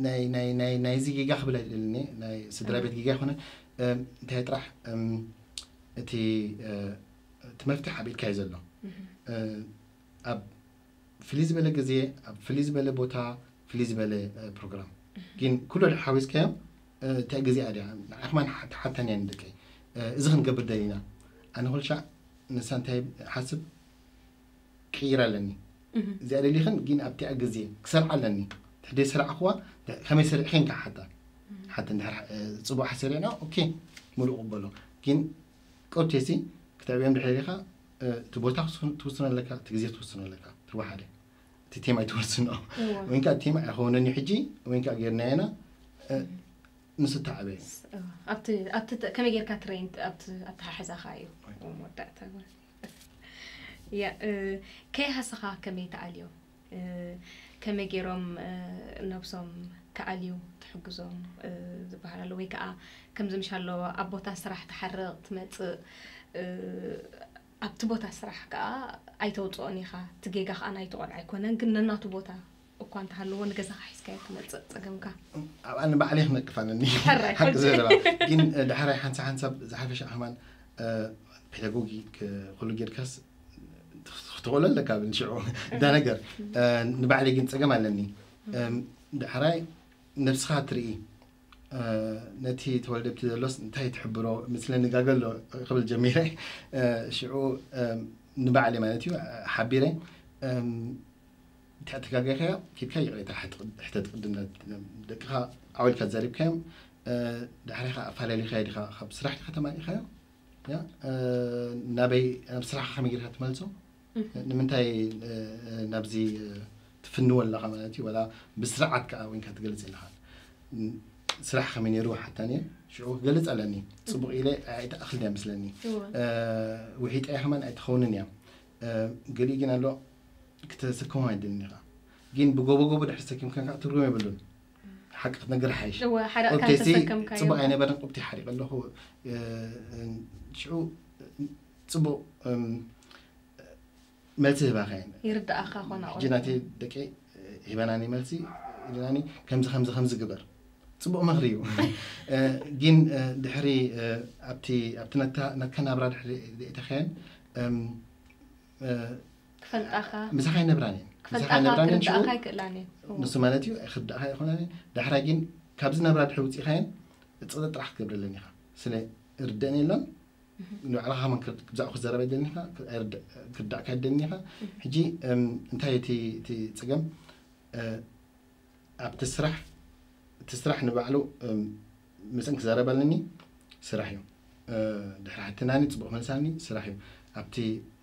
ናይ ናይ ናይ ናይዚ ጌጋ ክብል ኣይደልን፣ ናይ ስድራ ቤት ጌጋ ይኮነ። እንታይ ጥራሕ እቲ እቲ መፍትሕ ኣብ ኢድካ እዩ ዘሎ። ኣብ ፍልይ ዝበለ ግዜ፣ ኣብ ፍልይ ዝበለ ቦታ፣ ፍልይ ዝበለ ፕሮግራም፣ ግን ኩሉ ሓዊስካዮም እታ ግዜ ኣድያ ንዓክማን ሓታን እያ ንደቀይ። እዚ ክንገብር ደሊና፣ ኣነ ኩልሻዕ ንሳ እንታይ ሓስብ ክይር ኣለኒ። እዚኣ ደሊኽን ግን ኣብቲኣ ግዜ ክሰርዓ ኣለኒ። ትሕደይ ሰራዕክዋ ከመይ ሰሪዕኸን ከዓ ሓታ ሓተ እንድሕር ፅቡቅ ሓሰሪዕና ኦኬ፣ ሙሉእ ቅበሎ። ግን ቀብቴሲ ክትዕብዮም ድሕር ኢኻ፣ እቲ ቦታ ትውስኖ ኣለካ፣ እቲ ግዜ ትውስኖ ኣለካ። ትርዋ ሓደ እቲ ቴማ ኣይትወስኖ። ወይንካ እቲ ቴማ ኣይኸውነን እዩ ሕጂ፣ ወይንካ ጌርናየና ንሱ ተዓበየ። ኣብቲ ኣብቲ ከመይ ጌርካ ትሬን ኣብቲ ኣተሓሕዛኻ እዩ መወዳእታ ያ። ከይሃሰኻ ከመይ ተኣልዮ? ከመይ ገይሮም ነብሶም ክኣልዩ ትሕግዞም ዝበሃል ኣሎ? ወይ ከዓ ከምዚ ምሽ ኣሎ ኣብ ቦታ ስራሕ ትሓርቕ ትመፅእ፣ ኣብቲ ቦታ ስራሕ ከዓ ኣይተውፅኦን ኢኻ። እቲ ጌጋ ከዓ ናይቲ ቆልዓ ኣይኮነን፣ ግን ነናቱ ቦታ እኳ እንተሃለዎ ንገዛኻ ሒዝካዮ ትመፅእ ፀገምካ። ኣብኣ ንባዕለይ ክነቅፍ ኣለኒ። ሕራይ፣ ሓቂ ሕጂ። ዘለባ። ግን ዳሕራይ ሓንሳ ሓንሳብ ዝሓፈሻ ከማን ፔዳጎጊ ኩሉ ጌርካስ ክትቆሎ ኣለካ ብንሽዑ እዳ ነገር። ንባዕለይ ግን ፀገም ኣለኒ። ዳሕራይ ነብስኻ ትርኢ፣ ነቲ ተወልደብቲ ዘሎስ እንታይ ትሕብሮ? ምስለ ንጋገ ኣሎ ክብል ጀሚረ። ሽዑ ንባዕለይ ማለት እዩ ሓቢረ። እንታይ ተጋገኻዮ ኬድካ ይቕሬታ ሕተት ቅድም ደቅኻ ዓወልካ ዘሪብካዮም። ዳሕሪኻ ኣፈላለኻዮ ዲኻ? ካብ ስራሕ ዲኻ ተማሊኻዮ? ያ ናበይ ናብ ስራሕካ ከመይ ጌርካ ትመልሶ? ንምንታይ ናብዚ ትፍንዎ ኣለኻ ማለት እዩ? ወላ ብስርዓት ከዓ ወይንካ ትገልጽ ኣለኻ። ስራሕ ከመይ ነይሩ ሓታን እየ ሽዑ ክገልጽ ኣለኒ። ጽቡቕ ኢለ ኣይተኣኽልን እያ ምስለኒ። ውሒጠ እያ ከማን ኣይትኸውንን እያ። ገሊኡ ግን ኣሎ ክተሰክሞ ኣይደልን ኢኻ። ግን ብጎቦ ጎቦ ድሕሪ ተሰኪምካ ከዓ ትርጉም የብሉን። ሓቂ ክትነግር ሓይሽ። እወ፣ ሓደ ኣካል ኦኬ፣ ሲ ተሰከምካዮ። ጽቡቕ ኣይነበረን፣ ቁብቲ ሓሪቕ ኣለኹ። ሽዑ ጽቡቕ መልሲ ህባኻ እየን። ይርዳእኻ ኮና ሕጂ ናተይ ደቂ ሂበናኒ መልሲ ኢልናኒ ከምዚ ከምዚ ከምዚ ግበር። ጽቡቕ ምኽሪ እዩ። ግን ድሕሪ ኣብቲ ኣብቲ ናትካ ናብራ ድሕሪ ደኢተኸየን ክፈልጣኻ ምሳኻ ይነብራን እየን። ምሳኻ ክፈልጣኻ ይነብራን እየን። ሽዑ ክርዳእኻ ኣይክእላን እየን። ንሱ ማለት እዩ ኣይክርዳእኻ ኣይኮነን እየን። ዳሕራይ ግን ካብዚ ናብራ ድሕሪ ውፂእኻየን ፅቕጥጥ ጥራሕ ክትገብረለን ኢኻ። ስለ ርደአን የለን ንባዕልኻ ከማን ክር- ብዛዕባ ክዘረብ ኣይደልን ኢኻ፣ ክር- ኣይርደ- ክርዳእካ ኣይደልን ኢኻ። ሕጂ እም፣ እንታይ እቲ እቲ ፀገም እ፣ ኣብቲ ስራሕ እቲ ስራሕ ንባዕሉ እም፣ መፅን ክዛረብ ኣለኒ ስራሕ እዩ። ድሕሪ ሓትናኒ ፅቡቅ መልሳኒ ስራሕ እዩ። ኣብቲ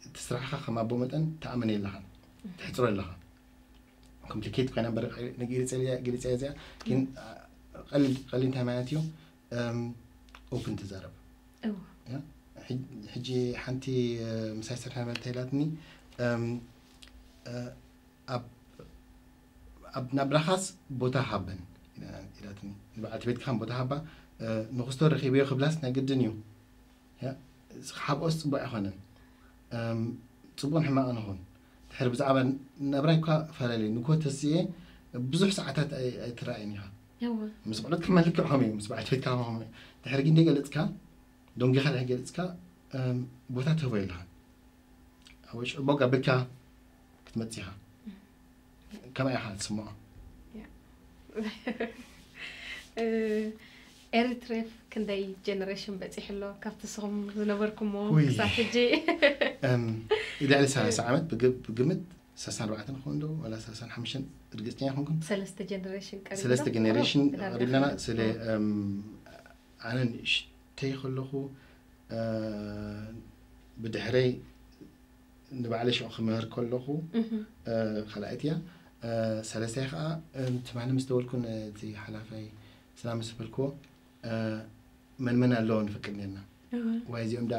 እቲ ስራሕካ ከም ኣቦ መጠን ተኣመን የለኻን ትሕፅሮ ኣለኻ። ኮምፕሊኬት ኮይና እምበር ገሊፀ እዚኣ ግን ቀሊል እንታይ ማለት እዩ? ኦፕን ትዛረብ። ሕጂ ሓንቲ ምሳይ ስራሕ ነበረ እንታይ ኢላትኒ፣ ኣብ ናብራኻስ ቦታ ሃበን ኢላትኒ። ንበዓልቲ ቤትካ ከም ቦታ ሃባ ንክስቶ ረኪበዮ ክብላስ ናይ ግድን እዩ። ክሓብኦስ ፅቡቅ ኣይኮነን። ፅቡቅን ሕማቅን ይኹን ድሕሪ ብዛዕባ ናብራይ እኳ ፈላለዩ ንኮ ተስኤ ብዙሕ ሰዓታት ኣይትረኣይን ኢኻ። ምስ ቆልዑት ክመልክዕ ከም እዩ ምስ በዓልቲ ቤትካ ከም ድሕሪ ግን ደይገለፅካ ዶንጊኻ ደይገለፅካ ቦታ ትህቦ የለኻን። ኣብ ሽዑ ቦግ ኣቢልካ ክትመጽእ ኢኻ። ከመይ ኢኻ ትስምዖ? ኤሪትሬፍ ክንደይ ጀነሬሽን በፂሑ ኣሎ ካብቲ ንስኹም ዝነበርኩሞ ውይ። ክሳብ ሕጂ? እም፣ ልዕሊ ሰላሳ ዓመት ብግ- ብግምት ሰላሳን ኣርባዕተን ክኸውን ዶ ዋላ ሰላሳን ሓሙሽተን እርግፀኛ ይኹንኩን። ሰለስተ ጀነሬሽን ቀሪቡ ሰለስተ ዶ? ጀነሬሽን ቁሩብ ቀሪብና ዳርጋ። ስለ እም፣ ኣነ ንእሽተይ ከለኹ እ፣ ብድሕረይ ንባዕለይ ሽዑ ክምህር ከለኹ እህ፣ እ፣ ካልኣይቲ እያ። እ፣ ሰለስተይ ከዓ እም፣ ትማሊ ምስ ደወልኩ ነቲ ሓላፋይ ሰላም ምስ በልክዎ እ፣ መን መን ኣለዎ ንፍቅድ ነርና እወ። ዋይ እዚኦም ዳ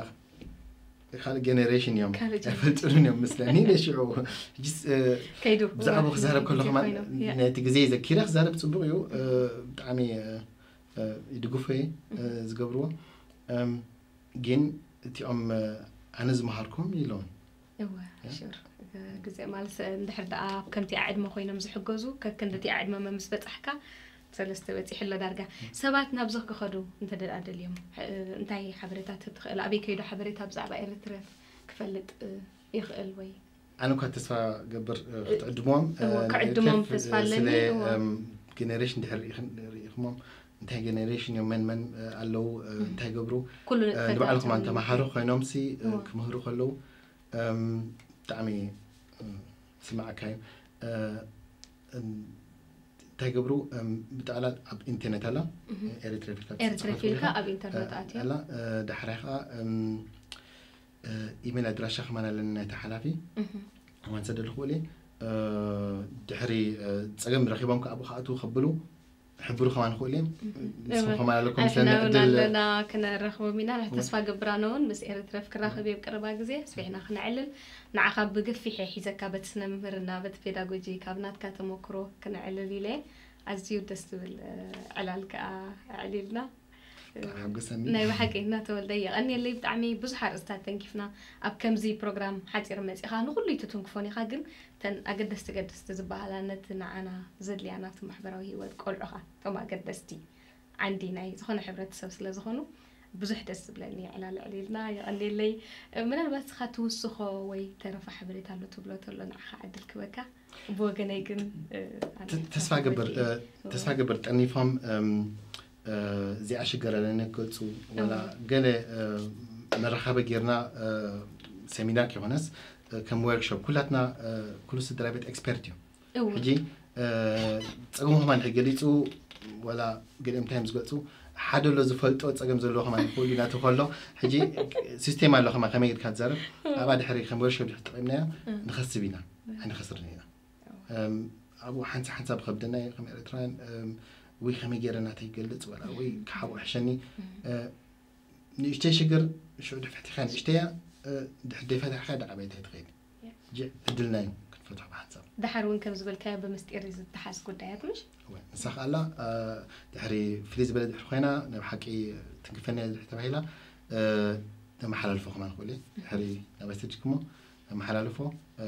ካልእ ጀነሬሽን እዮም ካልእ ጀነሬሽን። ኣይፈልጡን እዮም ምስለኒ ነሽዑ ሕጂስ እ፣ ከይዱ ብዛዕባ ክዛረብ ከለኹ ግዜ ማ- ኮይኖም፣ ያ። ነቲ ግዜ ዘኪረ ክዛረብ ፅቡቅ እዩ እ፣ ብጣዕሚ እ፣ እ፣ ይድግፎ እየ እ፣ ዝገብርዎ እም፣ ግን እቲኦም እ፣ ኣነ ዝመሃርኩም ይለውን እወ ያ። ሹር ግዜ ማለት እንድሕር ደኣ ኣብ ከምቲ ኣዕድመ ኮይኖም ዝሕገዙ ከክንድቲ ኣዕድመ መምስ በጻሕካ ሰለስተ በፂሑ ኣሎ ዳርጋ። ሰባት ናብዚ ክኸዱ እንተ ደኣ ደልዮም እ፣ እንታይ ሓበሬታ ትህብ ትኽእል? ኣበይ ከይዱ ሓበሬታ ብዛዕባ ኤሪትሬፍ ክፈልጥ እ፣ ይኽእል ወይ? ኣነ እኳ ተስፋ ገብር እ፣ ክትዕድሞም እ፣ እወ፣ ክዕድሞም ኤሪትሬፍ፣ ተስፋ እ፣ ኣለኒ፣ ስለ እወ። እም፣ ጀነሬሽን ድሕር ርኢኽን- ርኢኽሞም እንታይ ጀነሬሽን እዮም መን መን እ፣ ኣለዉ እ፣ እንታይ ገብሩ ኩሉ እ፣ ንጥፈታት ንባዕልኩም እዮም ኣንተመሃሩ ኮይኖም ሲ እ፣ እወ። ክምህሩ ከለዉ እም፣ ብጣዕሚ እ፣ ስማዓካ እዩ እ፣ እም፣ እንታይ ገብሩ እም፣ ብጠቕላል ኣብ ኢንተርኔት ኣላ እህ። ኤሪትሬፍ ኢልካ ኤሪትሬፍ ትጽሕፍ ኢልካ ኢኻ። ኣብ ኢንተርኔት እ፣ ኣትዮ። ኣላ እ፣ ዳሕራይ ከዓ እም፣ እ፣ ኢሜል ኣድራሻ ከማን ኣለኒ ናይቲ ሓላፊ እህ። እዋን ሰደልኹ እለ ድሕሪ እ፣ ፀገም ረኺቦም ከኣቡ ከኣትዉ ከብሉ ሕብሩ ከማን ክእሉ እዮም ንስኹም እወ። ከማን ኣለኩም ኣሕና ስለኒ እውን ዕድል ኣለና ክነራኽቦም ኢና። ተስፋ ገብር ኣነ እውን ምስ ኤሪትሬፍ ክራኸብ እየ ኣብ ቀረባ ግዜ ኣስፊሕና ክነዕልል። ንዓኻ ብገፊሕ እየ ሒዘካ በቲ ስነ ምምህርና በቲ ፔዳጎጂ ካብ ናትካ ተመክሮ ክነዕልል ኢለ። ኣዝዩ ደስ ዝብል እ፣ ዕላል ከኣ ኣዕሊልና። ብጣዕሚ ሓጎሰኒ ናይ ብሓቂ እናተወልደ የቐንየለይ። ብጣዕሚ ብዙሕ ኣርእስታት ተንኪፍና ኣብ ከምዚ ፕሮግራም ሓፂር መፂኻ ንኹሉ ኣይትትንክፎን ኢኻ፣ ግን ተን ኣገደስቲ ገደስቲ ዝበሃላ ነቲ ንዓና ዘድልያ ናብቲ ማሕበራዊ ህይወት ቆልዑኻ እቶም ኣገደስቲ ዓንዲ ናይ ዝኾነ ሕብረተሰብ ስለ ዝኾኑ ብዙሕ ደስ ዝብለኒ ዕላል ዕሊልና። የቐንየለይ። ምናልባት ስኻ ትውስኾ ወይ ተረፈ ሓበሬታ ኣሎ ትብሎ ተሎ ንዓኻ ዕድል ክበካ። ብወገነይ ግን እ፣ ኣነ ተ- ተስፋ ክሳብ ገብር ሕጂ እ፣ ተስፋ ገብር ጠኒፎም እም፣ እ፣ እዚኣ ሽገር ኣለኒ ክገልፁ ወላ እወ። ገለ እ፣ መራኸቢ ጌርና እ፣ ሰሚናር ከይኮነስ እ፣ ከም ወርክሾፕ ኩላትና እ፣ ኩሉ ስድራ ቤት ኤክስፐርት እዩ እወ። ሕጂ እ፣ ፀገሙ ከማን ሕጂ ገሊፁ ወላ ገሊኦም እንታይ እዮም ዝገልፁ ሓደ ኣሎ ዝፈልጦ ፀገም ዘለዎ ከማን ይኽእሉ ናቱ ከሎ ሕጂ ሲስቴም ኣሎ ከማ ከመይ ጌርካ ትዛረብ ኣብኣ ድሕሪ ከም ወርክሾፕ ድሕሪ ተጠቂምናዮ ንኸስብ ኢና ኣይንኸስርን ኢና እም፣ ኣብኡ ሓንሳ ሓንሳ ብኸብደና እዩ ከም ኤርትራውያን እም፣ ወይ ከመይ ገይረ ናተይ ይገልፅ ወላ ወይ ክሓቦ ሕሸኒ እ፣ ንእሽተይ ሽግር ሽዑ ድፈቲኻ ንእሽተያ ድሕር ደይፈታሕካ ዳዓበይታ ትኸይድ ሕጂ ዕድልና እዩ ክትፈትሖ ብሓንሳብ ደሓር እውን ከም ዝበልካዮ ብምስጢር እዩ ዝተሓዝ ጉዳያት ምሽ እወ፣ ንሳ ከኣላ እ፣ ድሕሪ ፍልይ ዝበለ ድሕሪ ኮይና ናይ ሓቂ ትንክፈኒ ድሕሪ ተባሂላ እ፣ ተመሓላልፎ ከማን ክእሉ ድሕሪ ናባይ ተድክሞ ተመሓላልፎ እ፣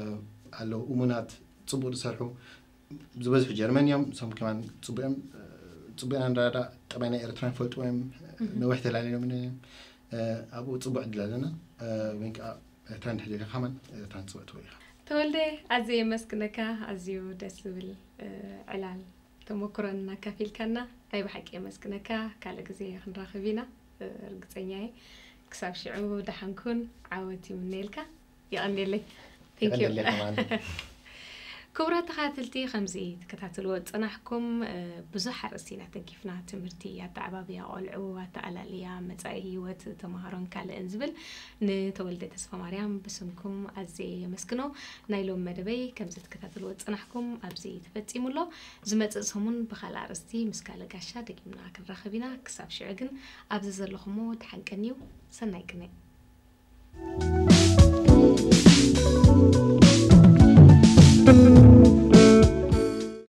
ኣለዉ እሙናት ፅቡቅ ዝሰርሑ ዝበዝሑ ጀርመን እዮም እሶም ከማን ፅቡቅ እዮም እ፣ ፅቡቅ ኢና ንረዳዳእ ጠባይ ናይ ኤርትራ ንፈልጥዎ እዮም ነዊሕ ተላለዮም እ፣ ኣብኡ ፅቡቅ ዕድል ኣለና እ፣ ወይ ከዓ ኤርትራ እንድሕር ደሊኻ ከማን ኤርትራ ንፅውዕትዎ ኢኻ ተወልደ ኣዝየ የመስግነካ። ኣዝዩ ደስ ዝብል እ፣ ዕላል ተመክሮን እናካፊልካና ናይ ብሓቂ የመስግነካ። ካልእ ግዜ ክንራኸብ ኢና እ፣ ርግፀኛ እየ። ክሳብ ሽዑ ደሓንኩን ዓወት ይምነየልካ። የቐንየለይ። Thank you። የቐንየለይ ከማን። ክቡራት ተኸታተልቲ ከምዚ ትከታተልዎ ዝፀናሕኩም እ፣ ብዙሕ ኣርእስቲ ኢና ተንኪፍና ትምህርቲ ኣተዓባብያ ቆልዑ ኣተኣላልያ መፃኢ ህይወት ተምሃሮን ካልእን ዝብል ንተወልደ ተስፋ ማርያም ብስምኩም ኣዝየ የመስግኖ። ናይ ሎም መደበይ ከምዚ ትከታተልዎ ዝፀናሕኩም ኣብዚ ተፈፂሙ ኣሎ። ዝመፅእ ሰሙን ብካልእ ኣርእስቲ ምስ ካልእ ጋሻ ደጊምና ክንራኸብ ኢና። ክሳብ ሽዑ ግን ኣብዚ ዘለኹሞ ደሓን ቀንዩ። ሰናይ ቅነ።